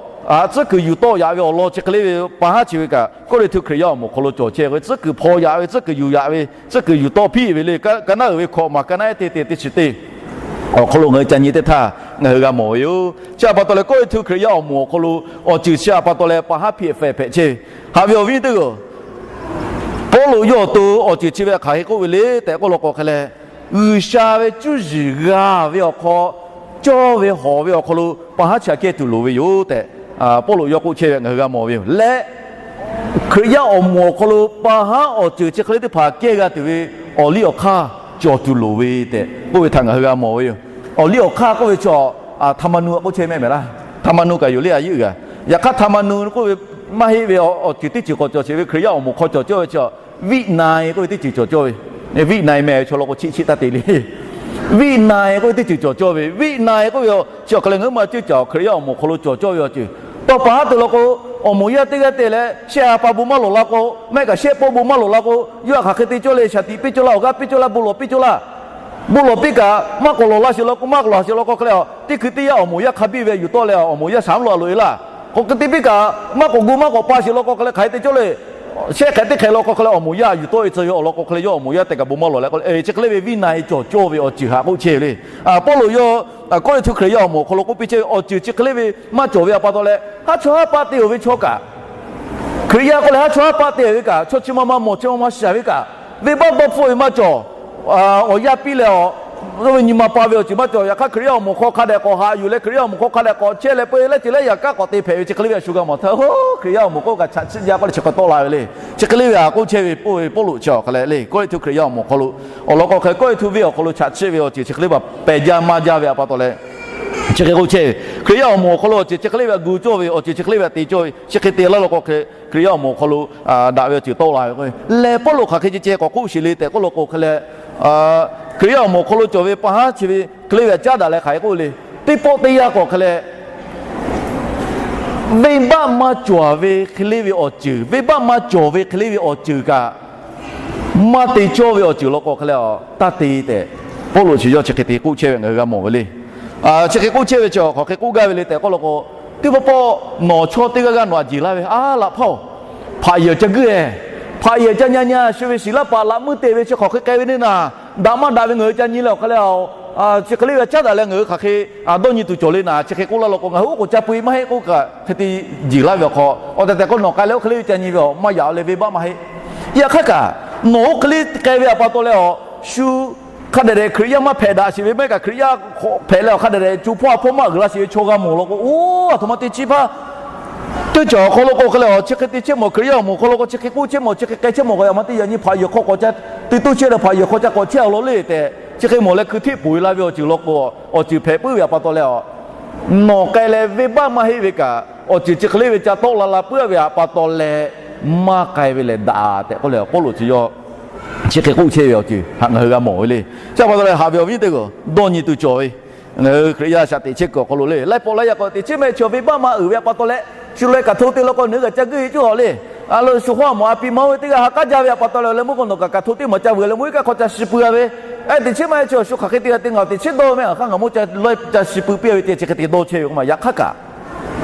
tcuhˉ kuiˬ yuˬ tawˆ yaꞈ ve awˬ lawn chi hk'e le ve pa haˉ chi ve kaꞈ, Kawˇrenˍhtuˆ Hkriꞈ yaˇ awˬ moˍ awˬ hk'aw lo cawˬ chehˇ ve tcuhˉ kuiˬ hpaw yaꞈ ve, tcuhˉ kuiˬ yuˬ yaꞈ ve, tcuhˉ kuiˬ yuˬ tawˆ hpiˆ ve le. Ka naˉ uiˍ ve hkawꞈ maˬ, ka naˉ ehˉ teˇ te teˇ chi teˇ awˬ hk'aw lo ngaˬ hui ca nyi teˇ htaˇ ngaˬ hui g'a mawˬ ve yoˬ. Chi a pa taw leh Kawˇrenˍhtuˆ Hkriꞈ yaˇ awˬ moˍ awˬ hk'aw lo awˬ ceuˬ chi a pa taw leh pa haˉ hpiˆ hpehꞈ chehˇ ve. Haꞈ ve awˬ viˉ teˇ g'aˇ, Pawˇluꞈ yawˇ awˬ to awˬ ceuˬ chi ve hk'aˬ hk'e k'oˆ ve le tehꞈ k'oˆ law k'o hk'e leh, G'uiˬsha ve cuˇ yiˍ g'a ve awˬ hk'aw, cawˇ ve hawˍ ve awˬ hk'aw lo pa haˉ chi a kehˇ tuˬ loˍ ve yoˬ tehꞈ, Pawˇluꞈ yawˇ k'oˆ chehˇ ve ngaˬ hui g'a mawˬ ve yoˬ. Leh Hkriꞈ yaˇ awˬ moˍ awˬ hk'aw lo pa haˉ awˬ ceuˬ chi hk'e le teˇ hpaˍ kehˇ g'a tuˬ ve awˬ liˇ awˬ hk'aˇ cawˬ tuˬ loˍ ve tehꞈ k'oˆ ve htaꞈ ngaˬ hui g'a mawˬ ve yoˬ. Awˬ liˇ awˬ hk'aˇ k'oˆ ve chaw, htaꞈ ma nu a k'oˆ chehˇ mehˆ mehˍ laˇ. Htaꞈ ma nu kaꞈ yoˬ le a yiˉ g'a. Yaꞈ hk'aˇ htaꞈ ma nu k'oˆ ve maˇ heˆ ve awˬ ceuˬ teˇ ceuˬ k'awꞈ cawˬ sheˍ ve, Hkriꞈ yaˇ awˬ moˍ hk'aw cawˬ cawˇ ve chi a viˆ na e k'oˆ ve teˇ ceuˬ cawˬ cawˇ ve. Viˆ na e chaw law k'o chiˆ chiˆ taˇ te le. Viˆ na e k'oˆ ve teˇ ceuˬ cawˬ cawˇ ve, viˆ na e k'oˆ ve chi awˬ hk'aˬ leh ngaˬ hui ma ceuˇ caˬ Hkriꞈ yaˇ awˬ moˍ hk'aw lo cawˬ cawˇ ve awˬ ceuˬ. Tawˇ pa haˉ te law k'o, awˬ moˍ yaˇ teˇ g'aˇ te leh shehˆ ha pa bon maˇ lawˬ la k'o, mehˆ kaꞈ shehˆ pawˆ bon maˇ lawˬ la k'o, yawˇ htaꞈ hk'aˬ hk'e te cawˇ le, shaˍ tiꞈ piˇ cawˇ laˇ, awˬ g'aˇ piˇ cawˇ laˇ, bon lawˬ piˇ cawˇ laˇ. Bon lawˬ piˇ kaꞈ maˇ k'awꞈ lawˬ la sheˍ law k'o, maˇ k'awꞈ lawˬ sheˍ law k'o hk'e leh, teˇ hkui teˇ yanˇ awˬ moˍ yaˇ hk'a biˇ ve yuˬ tawˆ leh awˬ moˍ yaˇ shaˍ mvuhˇ lo a loꞈ e laˇ. K'o hk'e te piˇ kaꞈ maˇ k'awꞈ gu maˇ k'awꞈ pa sheˍ law k'o hk'e leh hk'aˬ hk'e te cawˇ le. Shehˆ hk'e teˇ hk'e law k'o hk'e leh awˬ moˍ yaˇ yuˬ tawˆ e tcuh ve awˬ lawn k'o hk'e leh yawˇ awˬ moˍ yaˇ tehꞈ kaꞈ bon maˇ lawˬ leh k'o, chi hk'e le ve viˆ na e cawˬ cawˇ ve awˬ ceuˬ htaꞈ k'oˆ chehˇ ve le. Pawˇluꞈ yawˇ Kawˇrenˍhtuˆ Hkriꞈ yaˇ awˬ moˍ awˬ hk'aw lo k'oˆ piˇ chehˇ ve awˬ ceuˬ chi hk'e le ve maˇ cawˬ ve a pa taw leh, haˉ chawˇ haˉ paˆ te-oˬ ve chaw kaꞈ, Hkriꞈ yaˇ k'oˆ leh haˉ chawˇ haˉ paˆ te ve kaꞈ, chaw chi ma ma mawˬ chi ma ma shaˍ ve kaꞈ, venˇbaˆ dawˇ hpfuhˆ ve maˇ cawˬ. Awˬ yanˇ piˇ leh a, oˇ ve nyi ma pa ve awˬ ceuˬ maˇ cawˬ. Yaꞈ hk'aˇ Hkriꞈ yaˇ awˬ moˍ hk'aw hk'a dehꞈ k'awꞈ haꞈ yuˬ leh, Hkriꞈ yaˇ awˬ moˍ hk'aw hk'a dehꞈ k'awꞈ chehˇ leh, peu leh leh ce leh yaꞈ kaˉ k'awꞈ te hpehꞈ ve chi hk'e le ve a shu g'a mawˬ htaˇ, Hkriꞈ yaˇ awˬ moˍ k'oˆ kaꞈ chaꞈ chiˆ jaˇ k'oˆ leh chi hk'e tawˆ la ve le. Chi hk'e le ve a k'oˆ chehˇ ve Pawˇluꞈ chi awˬ hk'aˬ leh le, Kawˇrenˍhtuˆ Hkriꞈ yaˇ awˬ moˍ hk'aw lo awˬ lawn k'o hk'e Kawˇrenˍhtuˆ venˇ awˬ hk'aw lo chaꞈ chiˆ ve awˬ ceuˬ chi hk'e le ve pehˬ jaˇ maˇ jaˇ ve a pa taw leh, chi hk'e k'oˆ chehˇ ve, Hkriꞈ yaˇ awˬ moˍ awˬ hk'aw lo awˬ ceuˬ chi hk'e le ve a gu cawˇ ve, awˬ ceuˬ chi hk'e le ve a te cawˇ ve, chi hk'e te laˇ law k'o hk'e, Hkriꞈ yaˇ awˬ moˍ awˬ hk'aw lo daꞈ ve awˬ ceuˬ tawˆ la ve k'o, lehˬ Pawˇluꞈ hk'aˬ hk'e ceh ceh k'awꞈ k'oˆ sheˍ le tehꞈ k'oˆ law k'o hk'e leh, Hkriꞈ yaˇ awˬ moˍ awˬ hk'aw lo cawˬ ve pa haˉ chi ve hk'e le ve a caˉ daꞈ leh hk'aˬ hk'e k'oˆ le. Teˇ pawˆ teˇ yanˇ k'awꞈ hk'e leh, venˇbaˆ maˇ cawˬ ve hk'e le ve awˬ ceuˬ, venˇbaˆ maˇ cawˬ ve hk'e le ve awˬ ceuˬ kaꞈ maˇ te cawˇ ve awˬ ceuˬ law k'o hk'e leh a taˇ te tehꞈ, Pawˇluꞈ chi yawˇ chi hk'e te k'oˆ chehˇ ve ngaˬ hui g'a mawˬ ve le. Chi hk'e k'oˆ chehˇ ve chi hk'aˬ hk'e k'oˆ gaˇ ve le tehꞈ k'oˆ law k'o, teˇ pawˆ pawˆ nawˬ chaw teˇ g'aˇ g'aˇ nawˬ a jeˬ laˇ ve, a laꞈ hpaˇ-oˬ, hpaꞈ yehˬ ca guiˇ-e, hpaꞈ yehˬ ca nya nya shu ve shiˍ laˇ paˍ laꞈ meuˇ te ve chi hk'aˬ hk'e k'ai ve neˇ naˍ, daꞈ maˇ daꞈ ve ngaˬ hui ca nyi leh awˬ hk'e leh a, chi hk'e le ve a caˉ daꞈ leh ngaˬ hui hk'aˬ hk'e dawˇ nyi tuˬ cawˬ le naˍ, chi hk'e k'oˆ laˇ law k'o, ngaˬ hui oˉ k'oˍ ca peu-e maˇ heˆ k'oˆ kaꞈ hk'e te jeˬ laˇ ve awˬ hk'aw, awˬ tehˬ tehˬ k'o nawˬ k'ai leh oˇ hk'e le ve ca nyi ve awˬ maˇ yaꞈ-oˬ leh venˇbaˆ maˇ heˆ. Yaꞈ hk'aˇ kaꞈ nawˬ oˇ hk'e le k'ai ve a pa taw leh a, shu hk'a dehꞈ dehꞈ Hkriꞈ yaˇ maˇ hpehꞈ daꞈ sheˍ ve, maˇ heˆ kaꞈ Hkriꞈ yaˇ hpehꞈ leh awˬ hk'a dehꞈ dehꞈ co hpawˇ a hpawˇ maˇ g'uiˬ la sheˍ ve chaw g'a mawˬ law k'o, oˇ a htoꞈ ma te chi hpaˇ teˇ cawˬ awˬ hk'aw lo k'o hk'e leh a, chi hk'e te chehˇ mawˬ, Hkriꞈ yaˇ awˬ moˍ hk'aw lo k'o chi hk'e k'oˆ chehˇ mawˬ, chi hk'e k'ai chehˇ mawˬ, k'o yaꞈ ma teˇ yanˇ nyi hpaꞈ yehˬ hk'aw k'awꞈ ca te toˇ chehˇ leh hpaꞈ yehˬ hk'aw ca k'awꞈ chehˇ a law le tehꞈ, chi hk'e mawˬ leh hkui hteˆ poˬ e la ve awˬ ceuˬ law k'o, awˬ ceuˬ hpehꞈ puiˉ ve a pa taw leh a, nawˬ k'ai leh venˇbaˆ maˇ heˆ ve kaꞈ, awˬ ceuˬ chi hk'e le ve ca tawˆ la la puiˉ ve a pa taw leh, maˇ k'ai ve lehˬ daꞈ tehꞈ k'oˆ leh Pawˇluꞈ chi yawˇ chi hk'e k'oˆ chehˇ ve awˬ ceuˬ htaꞈ ngaˬ hui g'a mawˬ ve le. Chi a pa taw leh haꞈ ve awˬ viˉ teˇ g'aˇ dawˇ nyi tuˬ cawˬ ve, ngaˬ hui Hkriꞈ yaˇ shaꞈ teꞈ chehˇ kuiˬ awˬ hk'aw lo le, laiˉ pawˆ laiˉ yaˇ k'awꞈ teꞈ chehˇ mehˆ chi venˇbaˆ maˇ uiˍ ve a pa taw leh, shu leh kaꞈ hto te law k'o nawˬ hui g'a ca guiˇ e cuˇ a le. A lo, shu hk'oˆ a mawˬ a pi ma oˇ ve teˇ g'aˇ ha k'aˉ jaˇ ve a pa taw leh, leh meuˇ k'o nawˬ kaꞈ kaꞈ hto teˇ maˬ ca vuiˬ leh meuˇ iˉ kaˆ hk'aw ca shi pui a ve, teˇ ceuˬ chi maˇ heˆ, chi awˬ shu hk'aˬ hk'e te g'a te ngaˬ awˬ teꞈ chiˉ dawˇ mehˆ, a hk'aˇ ngaˬ mawˇ ca lawˇ ca shi pui piˇ a ve teˇ ceuˬ hk'e te dawˇ chehˇ ve k'o maˇ yaꞈ hk'aˇ kaꞈ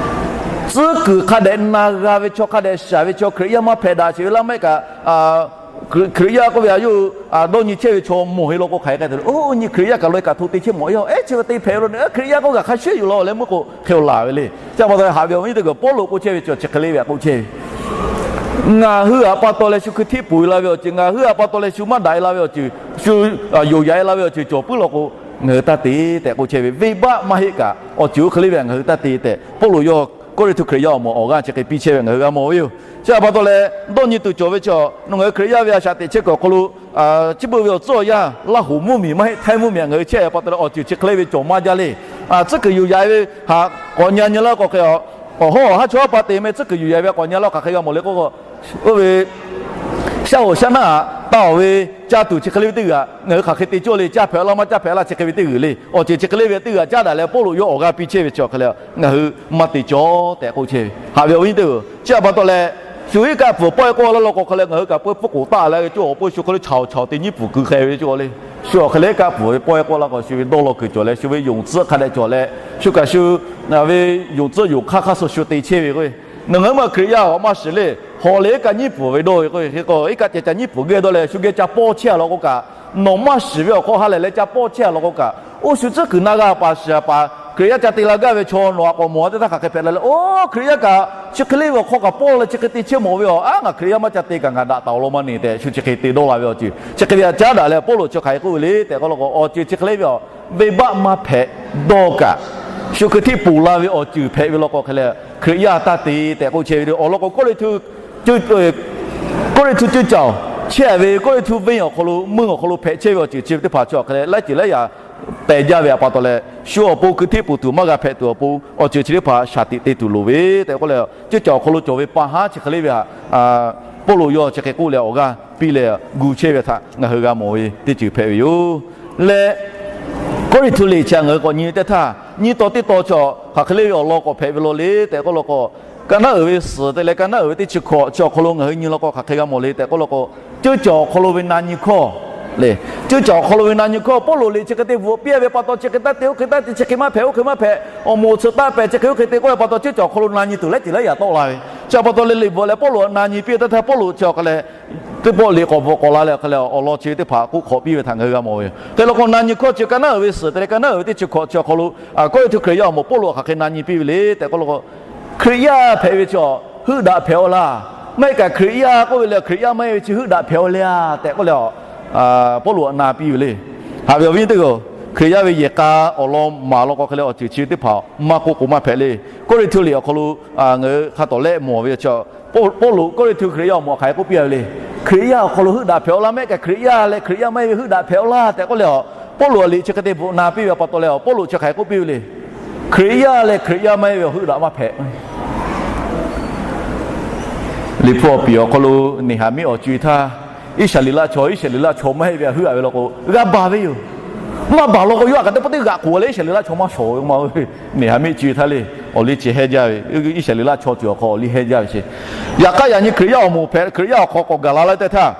tcuhˉ kuiˬ hk'a dehꞈ na g'a ve chaw, hk'a dehꞈ shaˍ ve chaw, Hkriꞈ yaˇ maˇ hpehꞈ daꞈ sheˍ ve laˇ maˇ heˆ kaꞈ, Hkriꞈ yaˇ k'oˆ ve a yawˇ hui dawˇ nyi chehˇ ve chaw mawˬ ve law k'o hk'aˬ hk'e k'ai tuˬ le. Oˇ nyi Hkriꞈ yaˇ kaꞈ laweh kaꞈ hto te chehˇ mawˬ yaˇ, ehˉ chi ve te hpehꞈ ve la ne, Hkriꞈ yaˇ k'oˆ kaꞈ hk'a shuˍ yoˬ law leh meuˇ k'o hk'e laˬ ve le. Chi a pa taw haꞈ ve awˬ viˉ teˇ hpaˍ, Pawˇluꞈ k'oˆ chehˇ ve chi chi hk'e le ve a k'oˆ chehˇ ve, ngaˬ hui a pa taw leh shu hkui hteˇ poˬ e la ve awˬ ceuˬ, ngaˬ hui a pa taw leh shu maˇ daꞈ e la ve awˬ ceuˬ, shu yoˬ yaꞈ e la ve awˬ ceuˬ cawˬ puiˉ law k'o, ngaˬ hui taˇ te tehꞈ k'oˆ chehˇ ve. Venˇbaˆ maˇ heˆ kaꞈ awˬ ceuˬ oˇ hk'e le ve ngaˬ hui taˇ te tehꞈ Pawˇluꞈ yawˇ Kawˇrenˍhtuˆ Hkriꞈ yaˇ awˬ moˍ awˬ g'aˇ chi hk'e piˇ chehˇ ve ngaˬ hui g'a mawˬ ve yoˬ. Chi a pa taw leh dawˇ nyi tuˬ cawˬ ve chi, nawˬ ngaˬ hui Hkriꞈ yaˇ ve a shaꞈ teꞈ chehˇ kuiˬ awˬ hk'aw lo, chi beuꞈ ve awˬ tcuhˉ awˬ yanˇ Laˇ hoꞈ mvuhˇmiˬ maˇ heˆ, Htaiˇ mvuhˇmiˬ ngaˬ hui chehˇ a pa taw leh awˬ ceuˬ chi hk'e le ve cawˬ maˇ jaˇ le. Tcuhˉ kuiˬ yoˬ yaꞈ e ve htaꞈ k'awꞈ nyi nyi laˇ k'o hk'e, awˬ hawˉ awˬ haˉ chaw haˉ pa te meh tcuhˉ kuiˬ yoˬ yaꞈ e ve k'awꞈ nyi laˇ k'o hk'aˬ hk'e g'a mawˬ le k'o, oˇ ve shaˉ hoꞈ shaˉ naˆ taˍ ve caˇ tuˬ chi hk'e le ve teˇ g'uiˬ htaꞈ ngaˬ hui hk'aˬ hk'e te cawˇ le, caˇ hpehꞈ laˇ maˇ caˇ hpehꞈ laˇ chi hk'e ve teˇ g'uiˬ le. Awˬ ceuˬ chi hk'e le ve teˇ g'uiˬ htaꞈ caˉ daꞈ leh Pawˇluꞈ yawˇ awˬ g'aˇ piˇ chehˇ ve chi awˬ hk'e leh ngaˬ hui maˇ te cawˇ tehꞈ k'oˆ chehˇ ve. Haꞈ ve awˬ viˉ teˇ hpaˍ, chi a pa taw leh shu iˉ kaˆ pfuhˍ pawehˇ k'oˆ laˇ law k'o hk'e leh ngaˬ hui kaꞈ pawehˇ pfuhˇ k'oˍ taˆ leh ve cawˇ awˬ pawehˇ shu hk'e le chaoˬ chaoˬ te nyiˉ pfuhˍ keu hk'e ve cawˇ le. Shu awˬ hk'e le iˉ kaˆ pfuhˍ ve pawehˇ k'oˆ laˇ k'o shu ve dawˇ law kuiˬ cawˬ leh shu ve yonˍ tcuhˉ hk'a dehꞈ cawˬ leh shu kaꞈ shu ve yonˍ tcuhˉ yoˬ hk'aˇ hk'aˇ suh shu te chehˇ ve k'o, nawˬ ngaˬ hui maˇ Hkriꞈ yaˇ awˬ maˇ shiˍ le. Hawˬ leh iˉ kaˆ nyiˉ pfuhˍ ve dawˇ ve k'o, hk'e k'o iˉ kaˆ ceh ca nyiˉ pfuhˍ geh dawˇ leh shu geh ca pawˇ chehˇ a law k'o kaꞈ, nawˬ maˇ shiˍ ve awˬ hk'aw ha lehˬ leh ca pawˇ chehˇ a law k'o kaꞈ, oˇ shu tcuhˉ kuiˬ na g'a paˍ shiˍ a paˍ Hkriꞈ yaˇ ca te la gaˇ ve chaw nawˬ a k'awꞈ mawˬ a teˇ htaˇ hk'aˬ hk'e hpehꞈ la leh, oˇ Hkriꞈ yaˇ kaꞈ chi hk'e le ve awˬ hk'aw kaꞈ pawˇ leh chi hk'e te chehˇ mawˬ ve aˬ. Aˉ, ngaˬ Hkriꞈ yaˇ maˇ ca te kaꞈ ngaˬ daꞈ taˍ awˬ lawn maˇ ne tehꞈ shu chi hk'e te dawˇ la ve awˬ ceuˬ chi hk'e ve htaꞈ caˉ daꞈ leh Pawˇluꞈ chi hk'aˬ hk'e k'oˆ ve le tehꞈ k'oˆ law k'o, awˬ ceuˬ chi hk'e le ve aˬ, venˇbaˆ maˇ hpehꞈ dawˇ kaꞈ, shu hkui hteˇ poˬ la ve awˬ ceuˬ hpehꞈ ve law k'o hk'e leh Hkriꞈ yaˇ taˇ te tehꞈ k'oˆ chehˇ ve le. Awˬ lawn k'o, Kawˇrenˍhtuˆ Kawˇrenˍhtuˆ ceuˇ caˬ chehˇ ve Kawˇrenˍhtuˆ venˇ awˬ hk'aw lo meuˇ awˬ hk'aw lo hpehꞈ chehˇ ve awˬ ceuˬ chi ve teˇ hpaˍ chi awˬ hk'e leh laiˉ ceuˬ laiˉ yaꞈ pehˬ jaˇ ve a pa taw leh, shu awˬ pon hkui hteˇ poˬ tuˬ maˇ g'a hpehꞈ tuˬ awˬ pon awˬ ceuˬ chi teˇ hpaˍ shaˍ tiꞈ te tuˬ loˍ ve tehꞈ k'oˆ leh, ceuˇ caˬ awˬ hk'aw lo cawˬ ve pa haˉ chi hk'e le ve htaꞈ Pawˇluꞈ yawˇ chi hk'e k'oˆ leh awˬ g'aˇ piˇ leh gu chehˇ ve htaꞈ ngaˬ hui g'a mawˬ ve teˇ ceuˬ hpehꞈ ve yoˬ. Leh Kawˇrenˍhtuˆ liꞈ chi ngaˬ hui k'awꞈ nyi teˇ htaˇ, nyiˇ taw teˇ taw chi hk'aˬ hk'e le ve awˬ lawn k'awꞈ hpehꞈ ve law le tehꞈ k'oˆ law k'o, ka naˉ uiˍ ve suhˍ te leh ka naˉ uiˍ ve teˇ chi hkawꞈ chi awˬ hk'aw lo ngaˬ hui nyi law k'o hk'aˬ hk'e g'a mawˬ le tehꞈ k'oˆ law k'o, ceuˇ caˬ awˬ hk'aw lo ve na nyi hkawˇ le. Ceuˇ caˬ awˬ hk'aw lo ve na nyi hkawˇ Pawˇluꞈ liꞈ chi hk'e te bvuhꞈ piˇ ve pa taw chi hk'e taˇ te, oˇ hk'e taˇ te, chi hk'e maˇ hpehꞈ, oˇ hk'e maˇ hpehꞈ, awˬ moˍ tsuhꞈ taˇ pehˍ, chi hk'e oˇ hk'e te k'oˆ ve pa taw ceuˇ caˬ awˬ hk'aw lo na nyi tuˬ laiˉ ceuˬ laiˉ yaꞈ tawˆ la ve. Chi a pa taw leh liꞈ bvuhꞈ leh Pawˇluꞈ na nyi piˇ ve teˇ htaˇ Pawˇluꞈ chi awˬ hk'e leh teˇ pawˆ liꞈ k'awꞈ bvuhꞈ k'awꞈ la leh awˬ hk'e leh awˬ lawn chi teˇ hpaˍ k'oˆ hk'awꞈ piˇ ve htaꞈ ngaˬ hui g'a mawˬ ve yoˬ. Hk'e law k'o na nyi hkawˇ chi ka naˉ uiˍ ve suhˍ te leh ka naˉ uiˍ ve teˇ chi hkawꞈ chi awˬ hk'aw lo Kawˇrenˍhtuˆ Hkriꞈ yaˇ awˬ moˍ Pawˇluꞈ hk'aˬ hk'e na nyi piˇ ve le tehꞈ k'oˆ law k'o, Hkriꞈ yaˇ hpehꞈ ve chi heuˆ daꞈ hpehꞈ-aw laˇ. Maˇ heˆ kaꞈ Hkriꞈ yaˇ k'oˆ ve leh Hkriꞈ yaˇ maˇ heˆ ve chi heuˆ daꞈ hpehꞈ-aw le a tehꞈ k'oˆ leh Pawˇluꞈ na piˇ ve le. Haꞈ ve awˬ viˉ teˇ hpaˍ-oˬ, Hkriꞈ yaˇ ve yehˬ k'a awˬ lawn maˍ law k'o hk'e leh awˬ ceuˬ chi ve teˇ hpaˍ maˇ k'oˆ k'o maˇ hpehꞈ le. Kawˇrenˍhtuˆ liꞈ awˬ hk'aw lo ngaˬ hui hk'a tawˍ lehˆ mawˬ ve chi Pawˇluꞈ Kawˇrenˍhtuˆ Hkriꞈ yaˇ awˬ moˍ hk'aˬ hk'e k'oˆ piˇ ve le. Hkriꞈ yaˇ awˬ hk'aw lo heuˆ daꞈ hpehꞈ-aw laˇ, maˇ heˆ kaꞈ Hkriꞈ yaˇ leh Hkriꞈ yaˇ maˇ heˆ ve heuˆ daꞈ hpehꞈ-aw laˇ tehꞈ k'oˆ leh, Pawˇluꞈ liꞈ chi hk'e te bvuhꞈ na piˇ ve pa taw leh Pawˇluꞈ chi hk'aˬ hk'e k'oˆ piˇ ve le. Hkriꞈ yaˇ leh Hkriꞈ yaˇ maˇ heˆ ve awˬ heuˆ daꞈ maˇ hpehꞈ. Liꞈ hpu awˬ piˍ awˬ hk'aw lo Neˍhaˍmiˆ awˬ co-e htaˇ, Iˉsaˍreˍlaˆ chaw, Iˉsaˍreˍlaˆ chaw maˇ heˆ ve htaꞈ heuˆ-a ve law k'o g'a baˬ ve yoˬ. Maˇ baˬ law k'o yawˇ htaꞈ kaꞈ teˇ pawˆ teˇ g'aꞈ k'oˍ leh Iˉsaˍreˍlaˆ chaw maˇ shawˍ ve k'o ma ve. Neˍhaˍmiˆ co-e htaˇ le, awˬ liˇ chi heh jaˇ ve, Iˉsaˍreˍlaˆ chaw ceuˬ awˬ hk'aw awˬ liˇ heh jaˇ ve che. Yaꞈ hk'aˇ yaꞈ nyi Hkriꞈ yaˇ awˬ moˍ hpehꞈ, Hkriꞈ yaˇ awˬ hk'aw k'awꞈ gaˬ la laˇ tehꞈ htaˇ,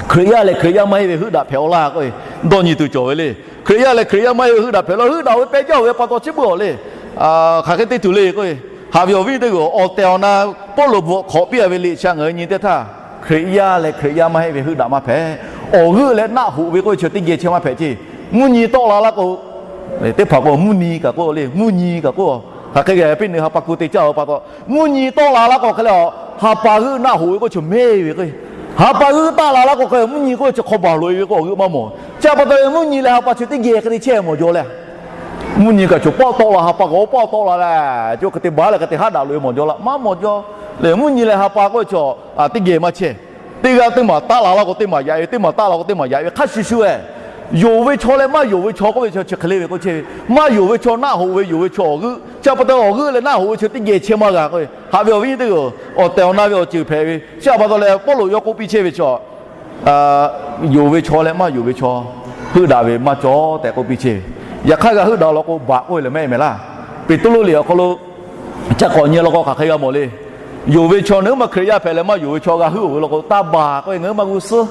Hkriꞈ yaˇ leh Hkriꞈ yaˇ maˇ heˆ ve heuˆ daꞈ hpehꞈ-aw laˇ k'oˆ ve dawˇ nyi tuˬ cawˬ ve le. Hkriꞈ yaˇ leh Hkriꞈ yaˇ maˇ heˆ ve heuˆ daꞈ hpehꞈ-aw laˇ, heuˆ daꞈ-oˬ ve pehˇ jaˇ-oˬ ve pa taw chi beuꞈ-aw le. Hk'aˬ hk'e te tuˬ le k'oˆ ve, haꞈ ve awˬ viˉ teˇ g'aˇ awˬ tehˬ awˬ na Pawˇluꞈ bvuhꞈ hk'awꞈ piˇ-a ve liꞈ chi ngaˬ hui nyi teˇ htaˇ, Hkriꞈ yaˇ leh Hkriꞈ yaˇ maˇ heˆ ve heuˆ daꞈ maˇ hpehꞈ. Awˬ g'euˆ leh naˆ hoꞈ ve k'oˆ ve chi teˇ geh chehˇ maˇ hpehꞈ ce. Mvuhˇ nyi tawˆ la laˇ k'o, teˇ hpaˍ k'o mvuhˇ nyi kaꞈ k'oˆ le, mvuhˇ nyi kaꞈ k'oˆ, hk'aˬ hk'e geh piˇ ne ha pa ku te caˇ-oˬ pa taw, mvuhˇ nyi tawˆ la laˇ k'o hk'e leh, ha pa g'euˆ naˆ hoꞈ ve k'oˆ chi mehˇ ve k'o, ha pa g'euˆ taˆ la laˇ k'o hk'e mvuhˇ nyi k'oˆ ve chi hk'aw baˬ loꞈ-e ve k'o awˬ g'euˆ maˇ mawˬ. Chi pa taw mvuhˇ nyi leh ha pa chi teˇ geh hk'e te chehˇ mawˬ jaw le. Mvuhˇ nyi kaꞈ chaw pawˆ tawˆ la, ha pa kaꞈ oˇ pawˆ tawˆ la leh, chi hk'e te baˬ leh hk'e te haˉ daꞈ loꞈ-e mawˬ jaw laˇ, maˇ mawˬ jaw. Leh mvuhˇ nyi leh ha pa k'oˆ ve chaw teˇ geh maˇ chehˇ. Teˇ g'aˇ teˇ maˬ taˆ la laˇ k'o teˇ maˬ yaꞈ ve, teˇ maˬ taˆ la k'o teˇ maˬ yaꞈ ve hk'a shuˍ shuˍ-e, yonˍ ve chaw leh maˇ yonˍ ve chaw k'oˆ ve chi chi hk'e le ve k'oˆ chehˇ ve, maˇ yonˍ ve chaw naˆ hoꞈ ve, yonˍ ve chaw awˬ g'euˆ, chi pa taw awˬ g'euˆ leh naˆ hoꞈ ve chi teˇ geh chehˇ maˇ g'a k'o, haꞈ ve awˬ viˉ teˇ g'aˇ awˬ tehˬ awˬ na ve awˬ ceuˬ hpehꞈ ve chi pa taw leh Pawˇluꞈ yawˇ k'oˆ piˇ chehˇ ve chi yonˍ ve chaw leh maˇ yonˍ ve chaw heuˆ daꞈ ve maˇ cawˬ tehꞈ k'oˆ piˇ chehˇ ve. Yaꞈ hk'aˇ g'a heuˆ daꞈ law k'o baˬ k'oˆ ve lehˬ mehˆ mehˍ laˇ. Peˍtruˆ liꞈ awˬ hk'aw lo ca k'awꞈ nyi law k'o hk'aˬ hk'e g'a mawˬ le. Yonˍ ve chaw, ngaˬ hui ma Hkriꞈ yaˇ hpehꞈ leh maˇ yonˍ ve chaw g'a heuˆ-oˬ ve law k'o, taˇ baˬ k'oˆ ve, ngaˬ hui ma g'uˇ suhˉ.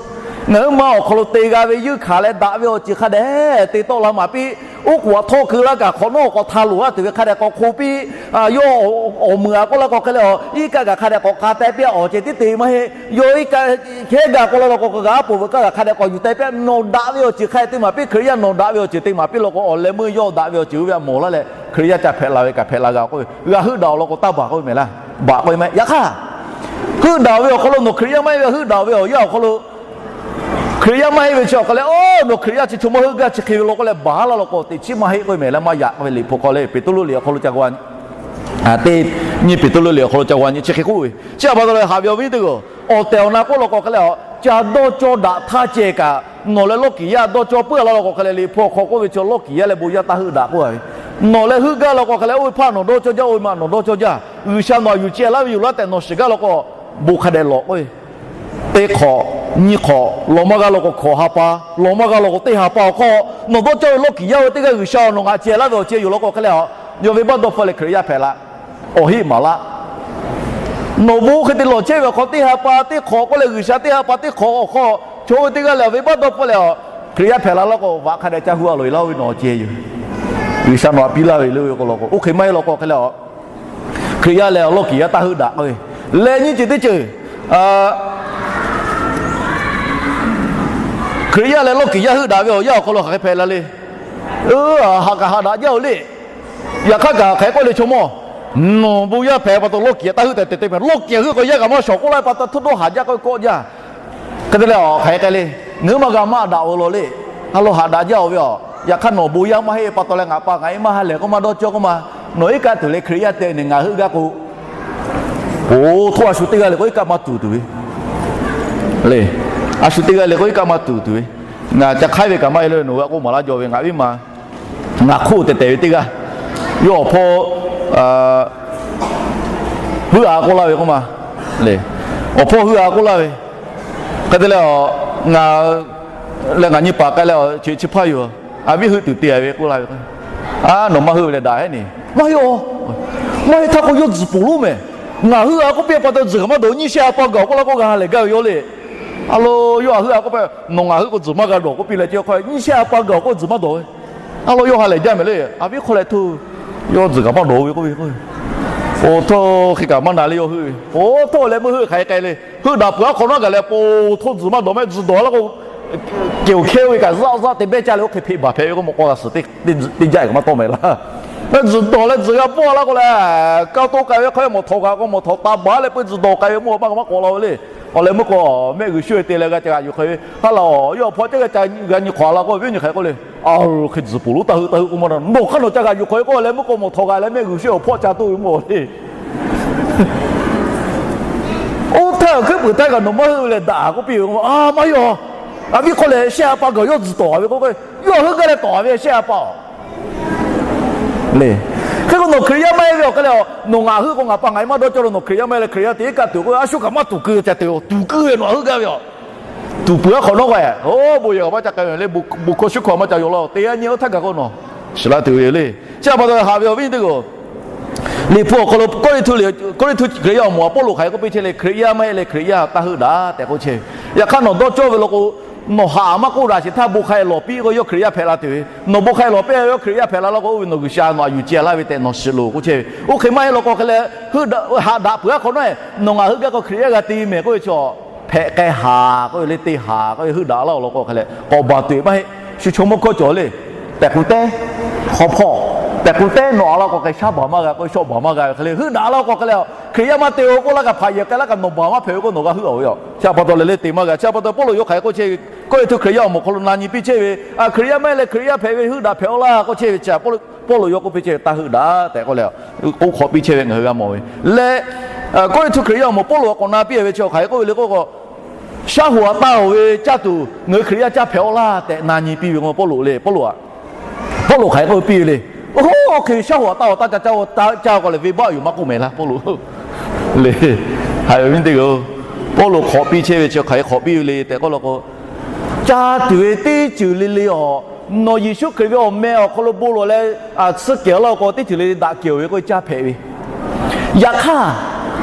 Ngaˬ hui ma awˬ hk'aw lo te g'a ve yeunˇ hkanˍ leh daꞈ ve awˬ ceuˬ hk'a dehꞈ te tawˆ la maˍ piˇ. Oˉ k'oˍ aꞈ htawˇ keu laˇ kaꞈ hk'awꞈ nawˉ awˬ k'aw htaˇ loˍ laˇ tuˬ ve hk'a dehꞈ k'awꞈ hk'o piˇ. Yawˇ awˬ muiˬ aꞈ k'oˆ laˇ k'o hk'e leh, iˉ kaˆ kaꞈ hk'a dehꞈ k'awꞈ k'a teh piˇ, awˬ ceuˬ tiˉ te maˇ heˆ. Yawˇ iˉ kaˆ hkehˉ gaˬ k'oˆ laˇ law k'o, g'aꞈ poˬ veuꞈ kaˇ kaꞈ hk'a dehꞈ k'awꞈ yuˬ teh piˇ. Nawˬ daꞈ ve awˬ ceuˬ hk'a dehꞈ te maˍ piˇ. Hkriꞈ yaˇ nawˬ daꞈ ve awˬ ceuˬ te maˍ piˇ law k'o, awˬ leh meuˇ yawˇ daꞈ ve awˬ ceuˬ oˇ ve htaꞈ mawˬ laˇ leh, Hkriꞈ yaˇ ca hpehꞈ la ve kaꞈ hpehꞈ la g'a k'oˆ ve, g'a heuˆ daꞈ-oˬ law k'o taˇ baˬ k'oˆ ve mehˍ laˇ. Baˬ k'oˆ ve mehˍ. Yaꞈ hk'aˇ, heuˆ daꞈ-oˬ ve awˬ hk'aw lo nawˬ Hkriꞈ yaˇ maˇ heˆ ve, heuˆ daꞈ-oˬ ve awˬ yanˇ awˬ hk'aw lo Hkriꞈ yaˇ maˇ heˆ ve chi awˬ hk'a leh, oˇ nawˬ Hkriꞈ yaˇ chi chaw maˇ heuˆ gaˇ chi hk'e ve law k'oˆ leh baˬ laˇ law k'o, teꞈ chiˉ maˇ heˆ k'oˆ ve mehˍ laˇ. Maˇ yaꞈ k'oˆ ve. Liꞈ hpu hk'aw leh Peˍtruˆ liꞈ awˬ hk'aw lo ca g'a nyi, teˇ nyi Peˍtruˆ liꞈ awˬ hk'aw lo ca g'a nyi chi hk'e k'oˆ ve, chi a pa taw leh haꞈ ve awˬ viˉ teˇ g'aˇ, awˬ tehˬ awˬ na k'oˆ law k'o hk'e leh, ca dawˇ cawˇ daꞈ htaˇ ceh kaꞈ, nawˬ leh lawˇ kiˍ yaˇ dawˇ cawˇ puiˉ-a laˇ law k'o hk'e leh, Liꞈ hpu awˬ hk'aw k'oˆ ve chi lawˇ kiˍ yaˇ leh bon yaˇ taˇ heuˆ daꞈ k'oˆ ve. Nawˬ leh heuˆ gaˇ law k'o hk'e leh, oˇ ve hpaˇ nawˬ dawˇ cawˇ jaˇ, oˇ ve ma nawˬ dawˇ cawˇ jaˇ. G'uiˬsha nawˬ aꞈ yuˬ ceh laˇ ve yoˬ laˇ tehꞈ nawˬ shiˍ gaˇ law k'o, bon hk'a dehꞈ lawꞈ k'oˆ ve, teˇ hk'awꞈ, nyiˇ hk'awꞈ, lawˬ maˇ g'a law k'o hkawꞈ ha pa, lawˬ maˇ g'a law k'o teˇ ha pa awˬ hk'aw, nawˬ dawˇ cawˇ ve lawˇ kiˍ yaˇ oˇ ve teˇ g'aˇ G'uiˬsha nawˬ ngaˬ ceh laˇ ve awˬ ceh yoˬ law k'o hk'e leh, yawˇ venˇbaˆ dawˇ hpfuhˇ leh Hkriꞈ yaˇ hpehꞈ la. Awˬ heˆ maˍ laˇ. Nawˬ bon hk'e te lawˬ chehˇ ve awˬ hk'aw teˇ ha pa teˇ hk'awꞈ k'oˆ leh, G'uiˬsha teˇ ha pa teˇ hk'awꞈ awˬ hk'aw, chaw oˇ ve teˇ g'aˇ lehˬ awˬ venˇbaˆ dawˇ hpfuhˇ leh, Hkriꞈ yaˇ hpehꞈ la laˇ k'o, vaꞈ hk'a dehꞈ ca hu-a loꞈ-e laˇ oˇ ve nawˬ ceh yoˬ. G'uiˬsha nawˬ aꞈ piˇ laˇ ve le k'o law k'o, oˇ hk'e maˇ heˆ law k'o hk'e leh, Hkriꞈ yaˇ leh awˬ lawˇ kiˍ yaˇ taˇ heuˆ daꞈ k'oˆ ve. Leh nyiˇ ceuˬ teˇ ceuˬ, Hkriꞈ yaˇ leh lawˇ kiˍ yaˇ heuˆ daꞈ ve awˬ yanˇ awˬ hk'aw lo hk'aˬ hk'e hpehꞈ la le. Haꞈ kaꞈ haꞈ daꞈ jaˇ-oˬ le. Yaꞈ hk'aˇ kaꞈ hk'aˬ hk'e k'oˆ le, chaw mawˇ, nawˬ bon yaˇ hpehꞈ pa taw lawˇ kiˍ yaˇ taˇ heuˆ tehꞈ te te mehˍ. Lawˇ kiˍ heuˆ k'o yaˇ kaꞈ maˇ shawˍ k'oˆ laˇ pa taw htuˇ dawˇ haˍ jaˇ k'oˆ ve kawˆ jaˇ. Hk'e te leh, hk'aˬ hk'e le, ngaˬ hui maˇ g'a maˇ daꞈ-oˬ law le. A lo haꞈ daꞈ jaˇ-oˬ ve aˬ. Yaꞈ hk'aˇ nawˬ bon yaˇ maˇ heˆ pa taw leh ngaˬ pa ngaˬ e maˇ ha lehˬ k'oˆ maˇ dawˇ cawˇ k'oˆ ma. Nawˬ iˉ kaˆ tuˬ leh Hkriꞈ yaˇ te ne ngaˬ heuˆ gaˇ k'o, oˬ, htoˇ a shu teˇ g'aˇ le k'o iˉ kaˆ maˇ tuˬ tuˬ ve le. A shu teˇ g'aˇ le k'o iˉ kaˆ maˇ tuˬ tuˬ ve. Ngaˬ ca hk'aiˉ ve kaꞈ maˇ heˆ le, nawˬ hui a k'oˆ maˍ laˇ jaw ve ngaˬ viˉ ma, ngaˬ hk'oˆ tehˬ tehˬ ve teˇ g'aˇ, yawˇ awˬ hpawˇ heuˆ-a k'oˆ laˇ ve k'oˆ ma le. Awˬ hpawˇ heuˆ-a k'oˆ laˇ ve. Hk'e te leh, ngaˬ leh ngaˬ nyi paˍ k'ai leh, chi chi hpaˇ yoˬ, a viˉ heuˆ tuˬ te-a ve k'oˆ laˇ ve. A, nawˬ maˇ heuˆ ve leh daꞈ heˉ ne. Maˇ heˆ-oˬ. Maˇ heˆ htaˇ k'o yawˇ tzuhˬ poˬ lonˉ mehˍ. Ngaˬ heuˆ-a k'oˆ piˇ pa taw tzuhˬ kaꞈ maˇ dawˬ, nyiˇ shehˆ ha pa gaˬ-oˬ k'oˆ laˇ k'o g'a ha lehˬ gaˇ ve yawˇ le. A lo, yawˇ htaꞈ heuˆ-a k'oˆ pa, nawˬ ngaˬ heuˆ k'o tzuhˬ maˇ g'a dawˬ k'oˆ piˇ leh ce hk'aw, nyiˇ shehˆ ha pa gaˬ-oˬ k'oˆ tzuhˬ maˇ dawˬ ve. A lo, yawˇ ha lehˬ jaˇ mehˍ le. A viˉ hk'aw leh htoˇ, yawˇ tzuhˬ kaꞈ maˇ dawˬ ve k'oˆ ve k'o, oˬ htoˇ hk'e kaꞈ maˇ na le yawˇ heuˆ ve. Oˬ htoˇ leh meuˇ heuˆ hk'aˬ hk'e k'ai le. Heuˆ daꞈ peuˬ aˉ hk'awꞈ nawˉ gaˬ leh po htoˇ tzuhˬ maˇ dawˬ mehˍ. Tzuhˬ dawˬ laˇ k'o, kehˬ oˬ hkehˇ oˇ ve kaꞈ zaˆ zaˆ te behˇ caˇ leh oˇ hk'e hpeꞈ baˬ hpehꞈ ve k'o, mawꞈ k'aw g'a suhˍ teˇ jaˆ kaꞈ maˇ tawˆ mehˍ laˇ. Tzuhˬ dawˬ leh tzuhˬ g'a pawˆ laˇ k'o leh, kaˇ to k'ai ve hk'aw mawˬ htawꞈ g'a k'o mawˬ htawꞈ taˍ baˬ leh peu tzuhˬ dawˬ k'ai ve mawˬ maˇ g'a maˇ k'awꞈ la ve le. Awˬ leh meuˇ k'o, mehˆ g'uiˬ shuˉ-e te leh g'a ca g'a yuˬ hk'ai ve ha laˬ, yawˇ awˬ hpawˇ ca g'a ca g'a nyi hk'awꞈ la k'o, viˉ nyi hk'aˬ hk'e k'oˆ le. A lo, hk'e tzuhˬ poˬ lonˉ taˇ heuˆ taˇ heuˆ k'oˆ maˇ na, nawˬ hk'aˇ nawˬ ca g'a yuˬ hk'aw ve k'o, awˬ leh meuˇ k'o mawˬ htawꞈ g'a leh mehˆ g'uiˬ shuˉ-e awˬ hpawˇ ca toˆ ve mawˬ le. Oˇ htaˇ heuˆ puiˬ taˇ kaꞈ nawˬ maˇ heuˆ ve leh daꞈ k'oˆ piˇ ve k'o, a, maˇ heˆ-oˬ. A viˉ hk'aw leh shehˆ ha pa gaˬ yawˇ tzuhˬ tawˍ ve k'o, yawˇ heuˆ gaˇ leh tawˍ ve shehˆ ha pa-oˬ le. Hk'e k'o nawˬ Hkriꞈ yaˇ maˇ heˆ ve awˬ hk'e leh, nawˬ ngaˬ heuˆ k'o ngaˬ pa ngaˬ e maˇ dawˇ cawˇ lo nawˬ Hkriꞈ yaˇ maˇ heˆ leh Hkriꞈ yaˇ te iˉ kaˆ tuˬ k'o, a shu kaꞈ maˇ tuˬ keu ca tuˬ, tuˬ keu ve nawˬ heuˆ gaˇ ve aˬ. Tuˬ peuˬ aˉ hk'awꞈ nawˉ k'o, oˬ, bon yehˬ kaꞈ maˇ ca k'ai ve le, bon hkawˇ shuˉ hkawˇ maˇ ca yaw laˇ, teˇ g'aˇ nyi oˇ htaˇ gaˬ k'o nawˬ shiˍ laˇ tuˬ ve le. Chi a pa taw haꞈ ve awˬ viˉ teˇ g'aˇ, Liꞈ hpu awˬ hk'aw lo Kawˇrenˍhtuˆ, Kawˇrenˍhtuˆ Hkriꞈ yaˇ awˬ moˍ Pawˇluꞈ hk'aˬ hk'e k'oˆ piˇ chehˇ le, Hkriꞈ yaˇ maˇ heˆ leh Hkriꞈ yaˇ taˇ heuˆ daꞈ tehꞈ k'oˆ chehˇ ve. Yaꞈ hk'aˇ nawˬ dawˇ cawˇ ve law k'o, nawˬ haꞈ maˇ k'oˆ daꞈ sheˍ htaˇ bon hk'a-e lawˬ piˇ k'o yawˇ Hkriꞈ yaˇ hpehꞈ la tuˬ ve. Nawˬ bon hk'a-e lawˬ piˇ yawˇ Hkriꞈ yaˇ hpehꞈ la laˇ k'o, oˇ ve nawˬ G'uiˬsha nawˬ aꞈ yuˬ ceh laˇ ve tehꞈ nawˬ shiˍ loˬ k'oˆ chehˇ ve. Oˇ hk'e maˇ heˆ law k'o hk'e leh, haꞈ daꞈ peuˬ aˉ hk'awꞈ nawˉ-e, nawˬ ngaˬ heuˆ gaˇ k'o Hkriꞈ yaˇ g'a te mehˍ k'oˆ ve chaw, hpehꞈ k'ai haˍ k'oˆ ve le, te haˍ k'oˆ ve heuˆ daꞈ laˇ-oˬ law k'o hk'e leh k'awꞈ baˬ tuˬ maˇ heˆ. Shu chaw mawˇ hkawˇ cawˬ le. Tehꞈ k'u tehˉ, hk'aw hpawˇ, tehꞈ k'u tehˉ nawˬ a laˇ k'o hk'e shaˉ baˬ maˇ g'a k'o, shawˆ baˬ maˇ g'a ve hk'e le, heuˆ daꞈ laˇ k'o hk'e leh, Hkriꞈ yaˇ maˇ te-o k'oˆ laˇ kaꞈ hpaꞈ yehˬ k'ai laˇ kaꞈ nawˬ baˬ maˇ hpehꞈ ve k'o nawˬ g'a heuˆ-a ve yoˬ. Chi a pa taw leh le te maˇ g'a. Chi a pa taw Pawˇluꞈ yawˇ hk'aˬ hk'e k'oˆ chehˇ ve, Kawˇrenˍhtuˆ Hkriꞈ yaˇ awˬ moˍ hk'aw lo na nyi piˇ chehˇ ve, Hkriꞈ yaˇ maˇ heˆ leh Hkriꞈ yaˇ hpehꞈ ve heuˆ daꞈ hpehꞈ-aw laˇ k'oˆ chehˇ ve chi a, Pawˇluꞈ yawˇ k'oˆ piˇ chehˇ ve taˇ heuˆ daꞈ tehꞈ k'oˆ leh, k'oˆ hk'awꞈ piˇ chehˇ ve ngaˬ hui g'a mawˬ ve leh, Kawˇrenˍhtuˆ Hkriꞈ yaˇ awˬ moˍ Pawˇluꞈ aꞈ k'awꞈ na piˇ ve chi hk'aˬ hk'e k'oˆ ve le k'o, shaˉ hoꞈ aꞈ taˇ-oˬ ve caˇ tuˬ ngaˬ hui Hkriꞈ yaˇ caˇ hpehꞈ-aw laˇ tehꞈ na nyi piˇ ve k'o, Pawˇluꞈ le, Pawˇluꞈ aꞈ, Pawˇluꞈ hk'aˬ hk'e k'oˆ piˇ ve le. Oˇ hk'e shaˉ hoꞈ aꞈ taˇ-oˬ taˇ ca caˇ-oˬ, caˇ-oˬ k'o lehˬ venˇbaˆ yoˬ maˇ k'oˆ mehˍ laˇ Pawˇluꞈ le. Haꞈ ve viˉ teˇ g'aˇ-oˬ, Pawˇluꞈ hk'awꞈ piˇ chehˇ ve chi hk'aˬ hk'e hk'awꞈ piˇ ve le tehꞈ k'oˆ law k'o, caˇ tuˬ ve teˇ ceuˬ le le-aˬ, nawˬ Yeˍsuˆ Hkriꞈ ve awˬ meh awˬ hk'aw lo bon lawˬ leh tsuhˇ kehˬ-a laˇ k'o, teˇ ceuˬ le le daꞈ kehˬ-oˬ ve k'oˆ ve caˇ hpehꞈ ve. Yaꞈ hk'aˇ,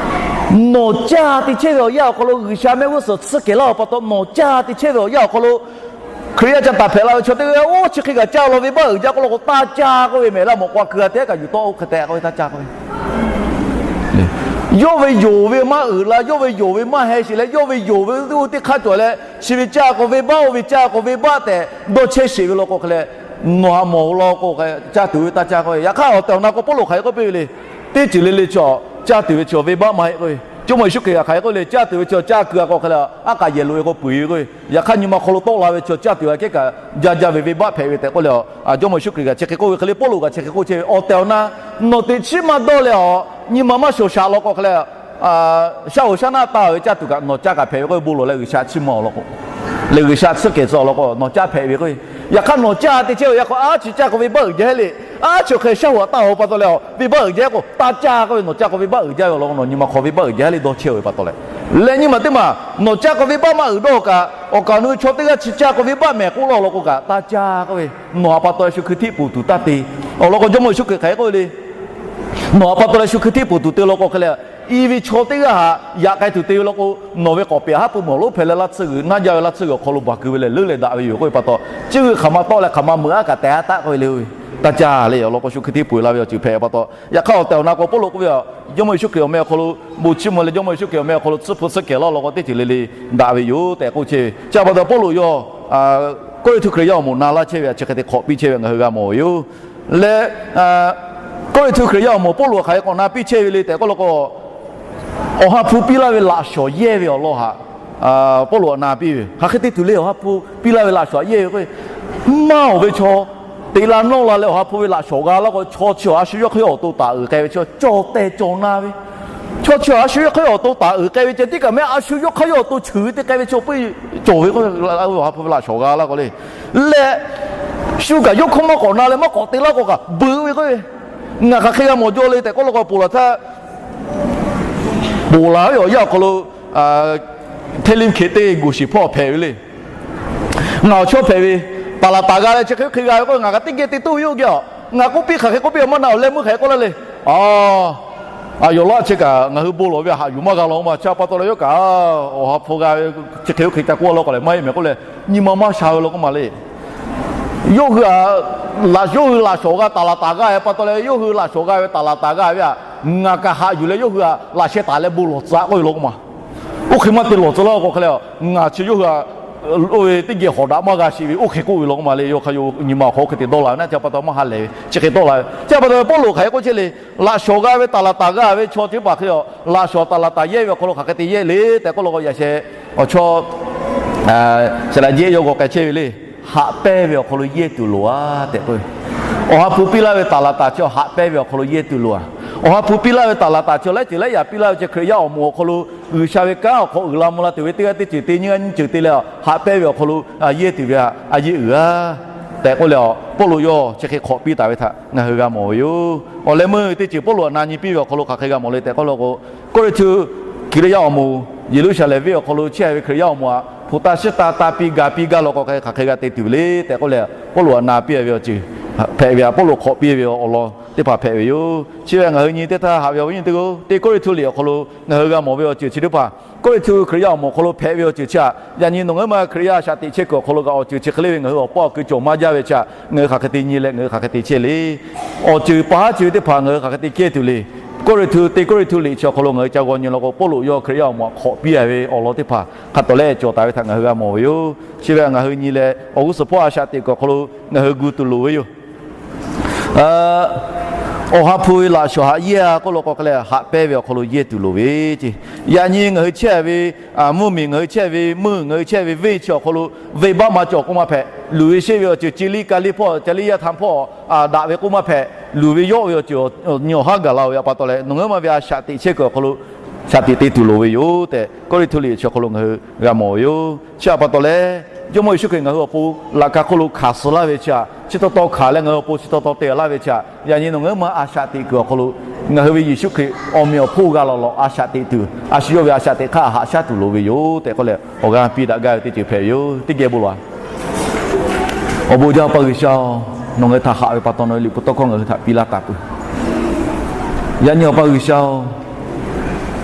Nawˬ caˇ te chehˇ ve awˬ yanˇ awˬ hk'aw lo G'uiˬsha mehˆ g'uˇ suhˍ tsuhˇ kehˬ laˇ-oˬ pa taw, nawˬ caˇ te chehˇ ve awˬ yanˇ awˬ hk'aw lo Hkriꞈ yaˇ ca taˍ hpehꞈ la ve chaw teˇ g'aˇ oˇ chi hk'e kaꞈ caˇ law, venˇbaˆ uiˍ jaˇ k'oˆ law k'o, taˇ caˇ k'oˆ ve mehˍ laˇ mawˬ k'o, a kuiˬ g'a te kaꞈ yuˬ tawˆ oˇ hk'e tehꞈ k'oˆ ve taˇ caˇ k'oˆ ve. Yawˇ ve yonˍ ve maˇ uiˍ la, yawˇ ve yonˍ ve maˇ heh sheˍ leh, yawˇ ve yonˍ ve oˇ teˇ hk'aˇ cawˬ leh, chi ve caˇ k'o venˇbaˆ, oˇ ve caˇ k'o venˇbaˆ tehꞈ dawˇ chehˇ sheˍ ve law k'o hk'e leh, nawˬ haꞈ mawˬ law k'o, caˇ tuˬ ve taˇ caˇ k'oˆ ve. Yaꞈ hk'aˇ awˬ tehˬ awˬ na k'o Pawˇluꞈ hk'aˬ hk'e k'oˆ piˇ ve le. Teˇ ceuˬ le le chaw caˇ tuˬ ve chi venˇbaˆ maˇ heˆ k'oˆ ve. Jawˇmawˇ Yeˍsuˆ Hkriꞈ kaꞈ hk'aˬ hk'e k'oˆ le, caˇ tuˬ ve chi caˇ keu-a k'o hk'e leh, aˉ k'aꞈ yehˬ loꞈ-e k'o peuˬ ve k'oˆ ve. Yaꞈ hk'aˇ nyi ma hk'aw lo tawˆ la ve chi caˇ tuˬ aꞈ kehˉ kaꞈ jaˇ jaˇ ve venˇbaˆ hpehꞈ ve tehꞈ k'oˆ le. Jawˇmawˇ Yeˍsuˆ Hkriꞈ kaꞈ chi hk'e k'oˆ ve hk'e le, Pawˇluꞈ kaꞈ chi hk'e k'oˆ chehˇ ve. Awˬ tehˬ awˬ na nawˬ teꞈ chiˉ maˇ dawˇ leh awˬ nyi ma maˇ shawˍ shaꞈ law k'o hk'e leh, shaˉ hoꞈ shaˉ naˆ taˇ ve caˇ tuˬ kaꞈ nawˬ caˇ kaꞈ hpehꞈ ve k'oˆ ve bon lawˬ leh G'uiˬsha chiˇ mvuh-a law k'o, leh G'uiˬsha tsuhˇ kehˬ tcuh-a law k'o nawˬ caˇ hpehꞈ ve k'o, yaꞈ hk'aˇ nawˬ caˇ te chehˇ ve yaꞈ k'o a chi caˇ k'o venˇbaˆ uiˍ jaˇ le, a chi hk'e shaˉ hoꞈ taˇ hoꞈ pa taw leh a venˇbaˆ uiˍ jaˇ k'o taˇ caˇ k'oˆ ve, nawˬ caˇ k'o venˇbaˆ uiˍ jaˇ ve awˬ lawn k'o nawˬ nyi ma hk'aw venˇbaˆ uiˍ jaˇ le dawˇ chehˇ-oˬ ve pa taw leh, leh nyi ma teˇ maˬ nawˬ caˇ k'o venˇbaˆ maˇ uiˍ dawˇ kaꞈ, awˬ kaˍ awˬ nu chaw teˇ g'aˇ chi caˇ k'o venˇbaˆ mehˍ k'oˆ laˇ law k'o kaꞈ taˇ caˇ k'oˆ ve, nawˬ haꞈ pa taw leh shu hkui htiˆ poˬ tuˬ taˇ te. Awˬ lawn k'o Jawˇmawˇ Yeˍsuˆ Hkriꞈ hk'aˬ hk'e k'oˆ ve le. Nawˬ haꞈ pa taw leh shu hkui htiˆ poˬ tuˬ te law k'o hk'e leh, i ve chaw teˇ g'aˇ haꞈ yaꞈ k'ai tuˬ te ve law k'o, nawˬ ve k'awꞈ peꞈ haˉ pui mawˬ lonˉ hpehꞈ leh laˇ tsuhˇ g'uiˬ naˇ jaˇ ve laˇ tsuhˇ g'uiˬ awˬ hk'aw lo baˬ keu ve lehˬ leuˉ leh daꞈ ve yoˬ k'oˆ ve pa taw, chi g'uiˬ hk'aˬ ma tawˆ leh hk'aˬ ma meuꞈ aˉ kaꞈ teh aˉ taˆ k'oˆ ve le. Taˇ caˇ le. Awˬ lawn k'o shu hkui htiˆ poˬ-e la ve awˬ ceuˬ hpehꞈ pa taw, yaꞈ hk'aˇ awˬ tehˬ awˬ na k'o Pawˇluꞈ k'oˆ ve, Jawˇmawˇ Yeˍsuˆ Hkriꞈ awˬ meh awˬ hk'aw lo bon chiˇ mvuh leh Jawˇmawˇ Yeˍsuˆ Hkriꞈ awˬ meh awˬ hk'aw lo tsuhˇ hpu tsuhˇ kehˬ laˇ law k'o teˇ ceuˬ le le daꞈ ve yoˬ tehꞈ k'oˆ chehˇ ve. Chi pa taw Pawˇluꞈ yawˇ Kawˇrenˍhtuˆ Hkriꞈ yaˇ awˬ moˍ na laˇ chehˇ ve htaꞈ chi hk'e te hk'awꞈ piˇ chehˇ ve ngaˬ hui g'a mawˬ ve yoˬ. Leh Kawˇrenˍhtuˆ Hkriꞈ yaˇ awˬ moˍ Pawˇluꞈ hk'aˬ hk'e k'awꞈ na piˇ chehˇ ve le tehꞈ k'oˆ law k'o, Awˬ ha hpu piˇ laˇ ve laꞈ shawnˍ yehˇ ve awˬ lawn htaꞈ Pawˇluꞈ htaꞈ na piˇ ve, hk'aˬ hk'e te tuˬ le. Awˬ ha hpu piˇ laˇ ve laꞈ shawnˍ htaꞈ yehˇ ve k'o, maˇ awˬ ve chaw teꞈ la nawˇ la leh Awˬ ha hpu ve laꞈ shawnˍ g'a laˇ k'o, chaw chi awˬ a shu yawˇ hk'e awˬ to taˍ uiˍ k'ai ve chi cawˬ tehˬ cawˬ na ve, chaw chi awˬ a shu yawˇ hk'e awˬ to taˍ uiˍ k'ai ve ceh tiˉ kaꞈ mehˉ, a shu yawˇ hk'e awˬ to cheuˬ ve te k'ai ve chi awˬ pui cawˬ ve k'o, Awˬ ha hpu ve laꞈ shawnˍ g'a laˇ k'o le. Leh shu kaꞈ yawˇ hkawˇ maˇ k'awꞈ na leh maˇ k'awꞈ te laˇ k'o kaꞈ beuꞈ ve k'o, ngaˬ hk'aˬ hk'e g'a mawˬ jaw le tehꞈ k'oˆ law k'o, ponˬ laˬ htaˇ, ponˬ laˬ ve awˬ yanˇ awˬ hk'aw lo hteˇ liˇ hkeh teˇ g'uˬ shiˍ hpawˇ hpehꞈ ve le. Ngaˬ awˬ chawˇ hpehꞈ ve, taˍ laˍ taˍ g'a leh chi hk'e hk'e g'a ve k'o, ngaˬ kaꞈ teˇ geh te toˇ ve yoˬ geh a. Ngaˬ k'oˆ piˇ hk'aˬ hk'e k'oˆ piˇ a maˇ na awˬ leh meuˇ hk'aˬ hk'e k'oˆ laˇ le. A, a, yawˬ laˇ chi kaꞈ ngaˬ hui bon lawˬ ve haꞈ yuˬ maˇ g'a law k'oˆ ma. Chi pa taw leh yawˇ kaꞈ Awˬ ha hpu g'a ve chi hk'e oˇ hk'e ca k'oˆ law k'o lehˬ, maˇ heˆ mehˍ k'oˆ leh, nyi ma maˇ sha ve law k'oˆ ma le. Yawˇ hui a, laꞈ, yawˇ hui laꞈ shawnˍ g'a taˍ laˍ taˍ g'a ve pa taw leh, yawˇ hui laꞈ shawnˍ g'a ve taˍ laˍ taˍ g'a ve htaꞈ ngaˬ kaꞈ haꞈ yuˬ leh yawˇ hui a laꞈ sheh taˍ leh bon lawˬ tcuh k'oˆ ve law k'oˆ ma. Oˇ hk'e maˇ te lawˬ tcuh laˇ k'o hk'e leh, ngaˬ chi yawˇ hui a, oˇ ve teˇ geh hawˍ daꞈ maˇ g'a sheˍ ve oˇ hk'e k'oˆ ve law k'oˆ ma le. Yawˇ hk'a yawˇ nyi ma awˬ hk'aw oˇ hk'e te dawˇ la ve naˆ, chi pa taw maˇ ha lehˬ ve chi hk'e dawˇ la ve. Chi pa taw Pawˇluꞈ hk'aˬ hk'e k'oˆ chehˇ le. Laꞈ shawnˍ g'a ve taˍ laˍ taˍ g'a ve chaw chi teˇ hpaˍ hk'e a, laꞈ shawnˍ taˍ laˍ taˍ yehˇ ve awˬ hk'aw lo hk'aˬ hk'e te yehˇ le tehꞈ k'oˆ law k'o, yaꞈ sheh awˬ chawˇ saˍ laꞈ jehˇ yawˇ g'aw k'ai chehˇ ve le. Haꞈ pehnˇ ve awˬ hk'aw lo yehˇ tuˬ loˍ a tehꞈ k'oˆ ve. Awˬ ha hpu piˇ laˇ ve taˍ laˍ taˍ chi haꞈ pehnˇ ve awˬ hk'aw lo yehˇ tuˬ loˍ a. Awˬ ha hpu piˇ laˇ ve taˍ laˍ taˍ chi laiˉ ceuˬ laiˉ yaꞈ piˇ laˇ ve chi Hkriꞈ yaˇ awˬ moˍ awˬ hk'aw lo G'uiˬsha ve kanˉ awˬ hk'aw uiˍ la mvuh la tuˬ ve teˇ g'aˇ teˇ ceuˬ te nyiˇ g'aˇ nyiˇ ceuˬ te leh, haꞈ pehnˇ ve awˬ hk'aw lo yehˇ tuˬ ve a, a yehˇ uiˍ a tehꞈ k'oˆ leh, Pawˇluꞈ yawˇ chi hk'e hk'awꞈ piˇ taˍ ve htaꞈ ngaˬ hui g'a mawˬ ve yoˬ. Awˬ leh meuˇ teˇ ceuˬ Pawˇluꞈ htaꞈ na nyi piˇ ve awˬ hk'aw lo hk'aˬ hk'e g'a mawˬ le tehꞈ k'oˆ law k'o, Kawˇrenˍhtuˆ Hkriꞈ yaˇ awˬ moˍ Yeˍruˆsaˍlehnˍ venˇ awˬ hk'aw lo chehˇ ve Hkriꞈ yaˇ awˬ moˍ htaꞈ hpu taˇ shiˉ taˇ taˇ piˇ ga piˇ gaˇ law k'o hk'aˬ hk'e g'a te tuˬ ve le tehꞈ k'oˆ leh, Pawˇluꞈ htaꞈ na piˇ ve awˬ ceuˬ hpehꞈ ve a. Pawˇluꞈ hk'awꞈ piˇ ve awˬ lawn teˇ hpaˍ hpehꞈ ve yoˬ. Chi ve ngaˬ hui nyi teˇ htaˇ haꞈ ve awˬ viˉ awˬ nyi teˇ g'aˇ, teˇ Kawˇrenˍhtuˆ liꞈ awˬ hk'aw lo ngaˬ hui g'a mawˬ ve awˬ ceuˬ chi teˇ hpaˍ, Kawˇrenˍhtuˆ Hkriꞈ yaˇ awˬ moˍ awˬ hk'aw lo hpehꞈ ve awˬ ceuˬ chi htaꞈ yaꞈ nyi nawˬ ngaˬ hui ma Hkriꞈ yaˇ a shaꞈ teꞈ chehˇ kuiˬ awˬ hk'aw lo kaꞈ awˬ ceuˬ chi hk'e le ve ngaˬ hui awˬ paˇ awˬ kui cawˬ maˇ jaˇ ve chi htaꞈ ngaˬ hui hk'aˬ hk'e te nyi leh ngaˬ hui hk'aˬ hk'e te chehˇ le. Awˬ ceuˬ pa haˉ ceuˬ teˇ hpaˍ ngaˬ hui hk'aˬ hk'e te kehˇ tuˬ le. Kawˇrenˍhtuˆ, teˇ Kawˇrenˍhtuˆ liꞈ chi awˬ hk'aw lo ngaˬ hui ca g'aw nyi law k'o, Pawˇluꞈ yawˇ Hkriꞈ yaˇ awˬ moˍ htaꞈ hk'awꞈ piˇ a ve awˬ lawn teˇ hpaˍ hk'a tawˍ lehˆ cawˬ taˍ ve htaꞈ ngaˬ hui g'a mawˬ ve yoˬ. Chi ve htaꞈ ngaˬ hui nyi leh awˬ g'uˇ suhˍ hpawˇ a shaꞈ teꞈ kuiˬ awˬ hk'aw lo ngaˬ hui gu tuˬ loˍ ve yoˬ. Awˬ ha hpu ve laꞈ shawnˍ htaꞈ yehˇ a k'oˆ law k'o hk'e leh, haꞈ pehnˇ ve awˬ hk'aw lo yehˇ tuˬ loˍ ve ce. Yaꞈ nyi ngaˬ hui chehˇ ve mvuhˇmiˬ, ngaˬ hui chehˇ ve meuˇ, ngaˬ hui chehˇ ve venˇ chi awˬ hk'aw lo venˇbaˆ maˇ cawˬ k'oˆ maˇ hpehꞈ. Luˬ ve sheˆ ve awˬ ceuˬ, ci liˇ ka liˇ hpawˇ, ca liˇ yaˇ htaˇ hpawˇ daꞈ ve k'oˆ maˇ hpehꞈ. Luˬ ve yawˆ ve awˬ ceuˬ nyi awˬ haˉ gaˬ la ve pa taw leh, nawˬ ngaˬ hui ma ve a shaꞈ teꞈ chehˇ kuiˬ awˬ hk'aw lo shaꞈ teꞈ te tuˬ loˍ ve yoˬ tehꞈ, Kawˇrenˍhtuˆ liꞈ chi awˬ hk'aw lo ngaˬ hui g'a mawˬ ve yoˬ. Chi htaꞈ pa taw leh, Jawˇmawˇ Yeˍsuˆ Hkriꞈ ngaˬ hui awˬ pon laꞈ ka hk'oˆ lo hkanˍ suh laˇ ve chi htaꞈ, chi taw taw hkanˍ leh ngaˬ hui awˬ pon chi taw taw te laˇ ve chi htaꞈ, yaꞈ nyi nawˬ ngaˬ hui ma a shaꞈ teꞈ kuiˬ awˬ hk'aw lo ngaˬ hui ve Yeˍsuˆ Hkriꞈ awˬ meꞈ awˬ hponˇ g'a lawˬ lawꞈ a shaꞈ teꞈ tuˬ, a shu yawˇ ve a shaꞈ teꞈ hk'aˇ haꞈ shaˉ tuˬ loˍ ve yoˬ tehꞈ k'oˆ leh, awˬ g'aˇ piˇ daꞈ gaˇ ve teˇ ceuˬ hpehꞈ ve yoˬ. Teˇ geh bon lawˬ. Awˬ bon jaˇ Awˬ pa G'uiˬsha-oˬ, nawˬ ngaˬ hui htaꞈ haꞈ ve pa taw nawˬ ve liꞈ hpu tawˇ hkawˇ ngaˬ hui htaꞈ piˇ laˇ taˍ peuˬ. Yaꞈ nyi Awˬ pa G'uiˬsha-oˬ,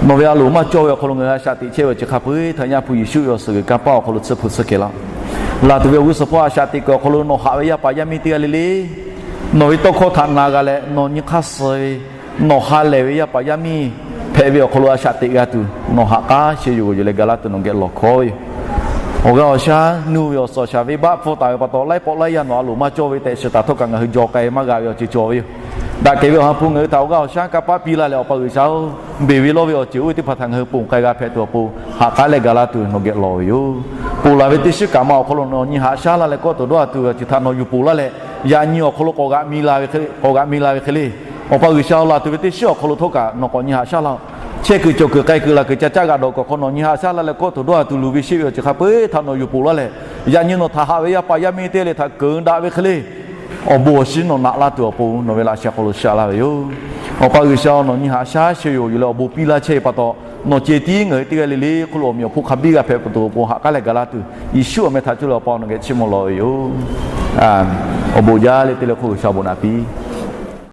Nawˬ ve a loˍ maˇ cawˇ ve awˬ hk'aw lo ngaˬ hui a shaꞈ teꞈ chehˇ ve awˬ ceuˬ hk'a peu-eˬ htaꞈ Yaˇ hpu Yeˍsuˆ ve awˬ suhˍ g'uiˬ kanˇ paˆ awˬ hk'aw lo tsuhˇ hpu tsuhˇ kehˬ laˇ. Laˬ tuˬ ve awˬ g'uˇ suhˍ hpawˇ a shaꞈ teꞈ kuiˬ awˬ hk'aw lo nawˬ haꞈ ve yaˇ paˍ yaˇ miˇ teˇ g'aˇ le le, nawˬ ve tawˇ hkawˇ htaꞈ na g'a leh nawˬ nyi hk'aˇ suh ve, nawˬ ha lehˬ ve yaˇ paˍ yaˇ miˇ hpehꞈ ve awˬ hk'aw lo a shaꞈ teꞈ g'a tuˬ, nawˬ haꞈ k'aˉ sheh yoˬ yoˬ leh gaˬ laˇ tuˬ nawˬ geh lawˬ hkawˉ ve yoˬ. Awˬ g'aˇ awˬ shaˉ nuˇ ve awˬ suhˍ shaˍ ve baˆ hpfuhˇ taˍ ve pa taw, laiˉ pawˆ laiˉ yaˇ nawˬ a loˍ maˇ cawˇ ve tehꞈ shiˍ taˍ htawˇ kaꞈ ngaˬ hui jaw k'ai maˇ g'a ve awˬ ceuˬ cawˬ ve yoˬ. Daꞈ kehˬ ve awˬ ha hpu ngaˬ hui htaꞈ awˬ g'aˇ awˬ shaˉ kanˇ paˆ piˇ laˇ leh, Awˬ pa G'uiˬsha-oˬ, beˬ ve lawˇ ve awˬ ceuˬ oˇ ve teˇ hpaˍ htaꞈ ngaˬ hui ponˬ k'ai g'a hpehꞈ tuˬ awˬ pon haꞈ k'aˉ leh gaˬ laˇ tuˬ nawˬ geh lawˬ ve yoˬ. Ponˬ laˬ ve teˇ shiˉ kaꞈ ma awˬ hk'aw lo nawˬ nyi haꞈ shaˉ laˇ leh kawˆ tuˬ dawˇ a tuˬ ve awˬ ceuˬ htaꞈ nawˬ yuˬ ponˬ laˇ leh, yaꞈ nyi awˬ hk'aw lo k'awꞈ g'aꞈ mi la ve hk'e le, k'awꞈ g'aꞈ mi la ve hk'e le, Awˬ pa G'uiˬsha-oˬ, laˬ tuˬ ve teˇ shiˉ awˬ hk'aw lo htawˇ kaꞈ nawˬ k'awꞈ nyi haꞈ shaˉ laˇ-oˆ. Chehˇ kuiˬ cawˬ kuiˬ k'ai kuiˬ laˬ kuiˬ ca caˆ g'a dawˬ kuiˬ awˬ hk'aw nawˬ nyi haꞈ shaˉ laˇ leh kawˆ tuˬ dawˇ a tuˬ luˬ ve sheˆ ve awˬ ceuˬ hk'a peu-eˬ htaꞈ nawˬ yuˬ ponˬ laˇ leh, yaꞈ nyi nawˬ htaꞈ haꞈ ve yaˇ paˍ yaˇ miˇ teˇ g'aˇ le htaꞈ keunˍ daꞈ ve hk'e le, awˬ bon awˬ shinˉ nawˬ naꞈ laˇ tuˬ awˬ pon nawˬ ve laꞈ sheh hk'aw lo shaꞈ laˇ ve yoˬ. Awˬ pa G'uiˬsha-oˬ, nawˬ nyi haꞈ shaˉ sheh yoˬ yoˬ leh awˬ bon piˇ laˇ chehˇ ve pa taw, nawˬ ceh tiˉ ngaˬ hui teˇ g'aˇ le le hk'oˆ lo awˬ meꞈ awˬ hponˇ hk'a biˇ g'a hpehꞈ tuˬ awˬ pon haꞈ k'aˉ leh gaˬ laˇ tuˬ, Yeˍsuˆ awˬ meh htaꞈ cuˇ leh Awˬ pa nawˬ geh chiˇ mvuh lawˬ ve yoˬ. Awˬ bon jaˇ le te leh hk'oˆ G'uiˬsha awˬ bon naꞈ piˇ.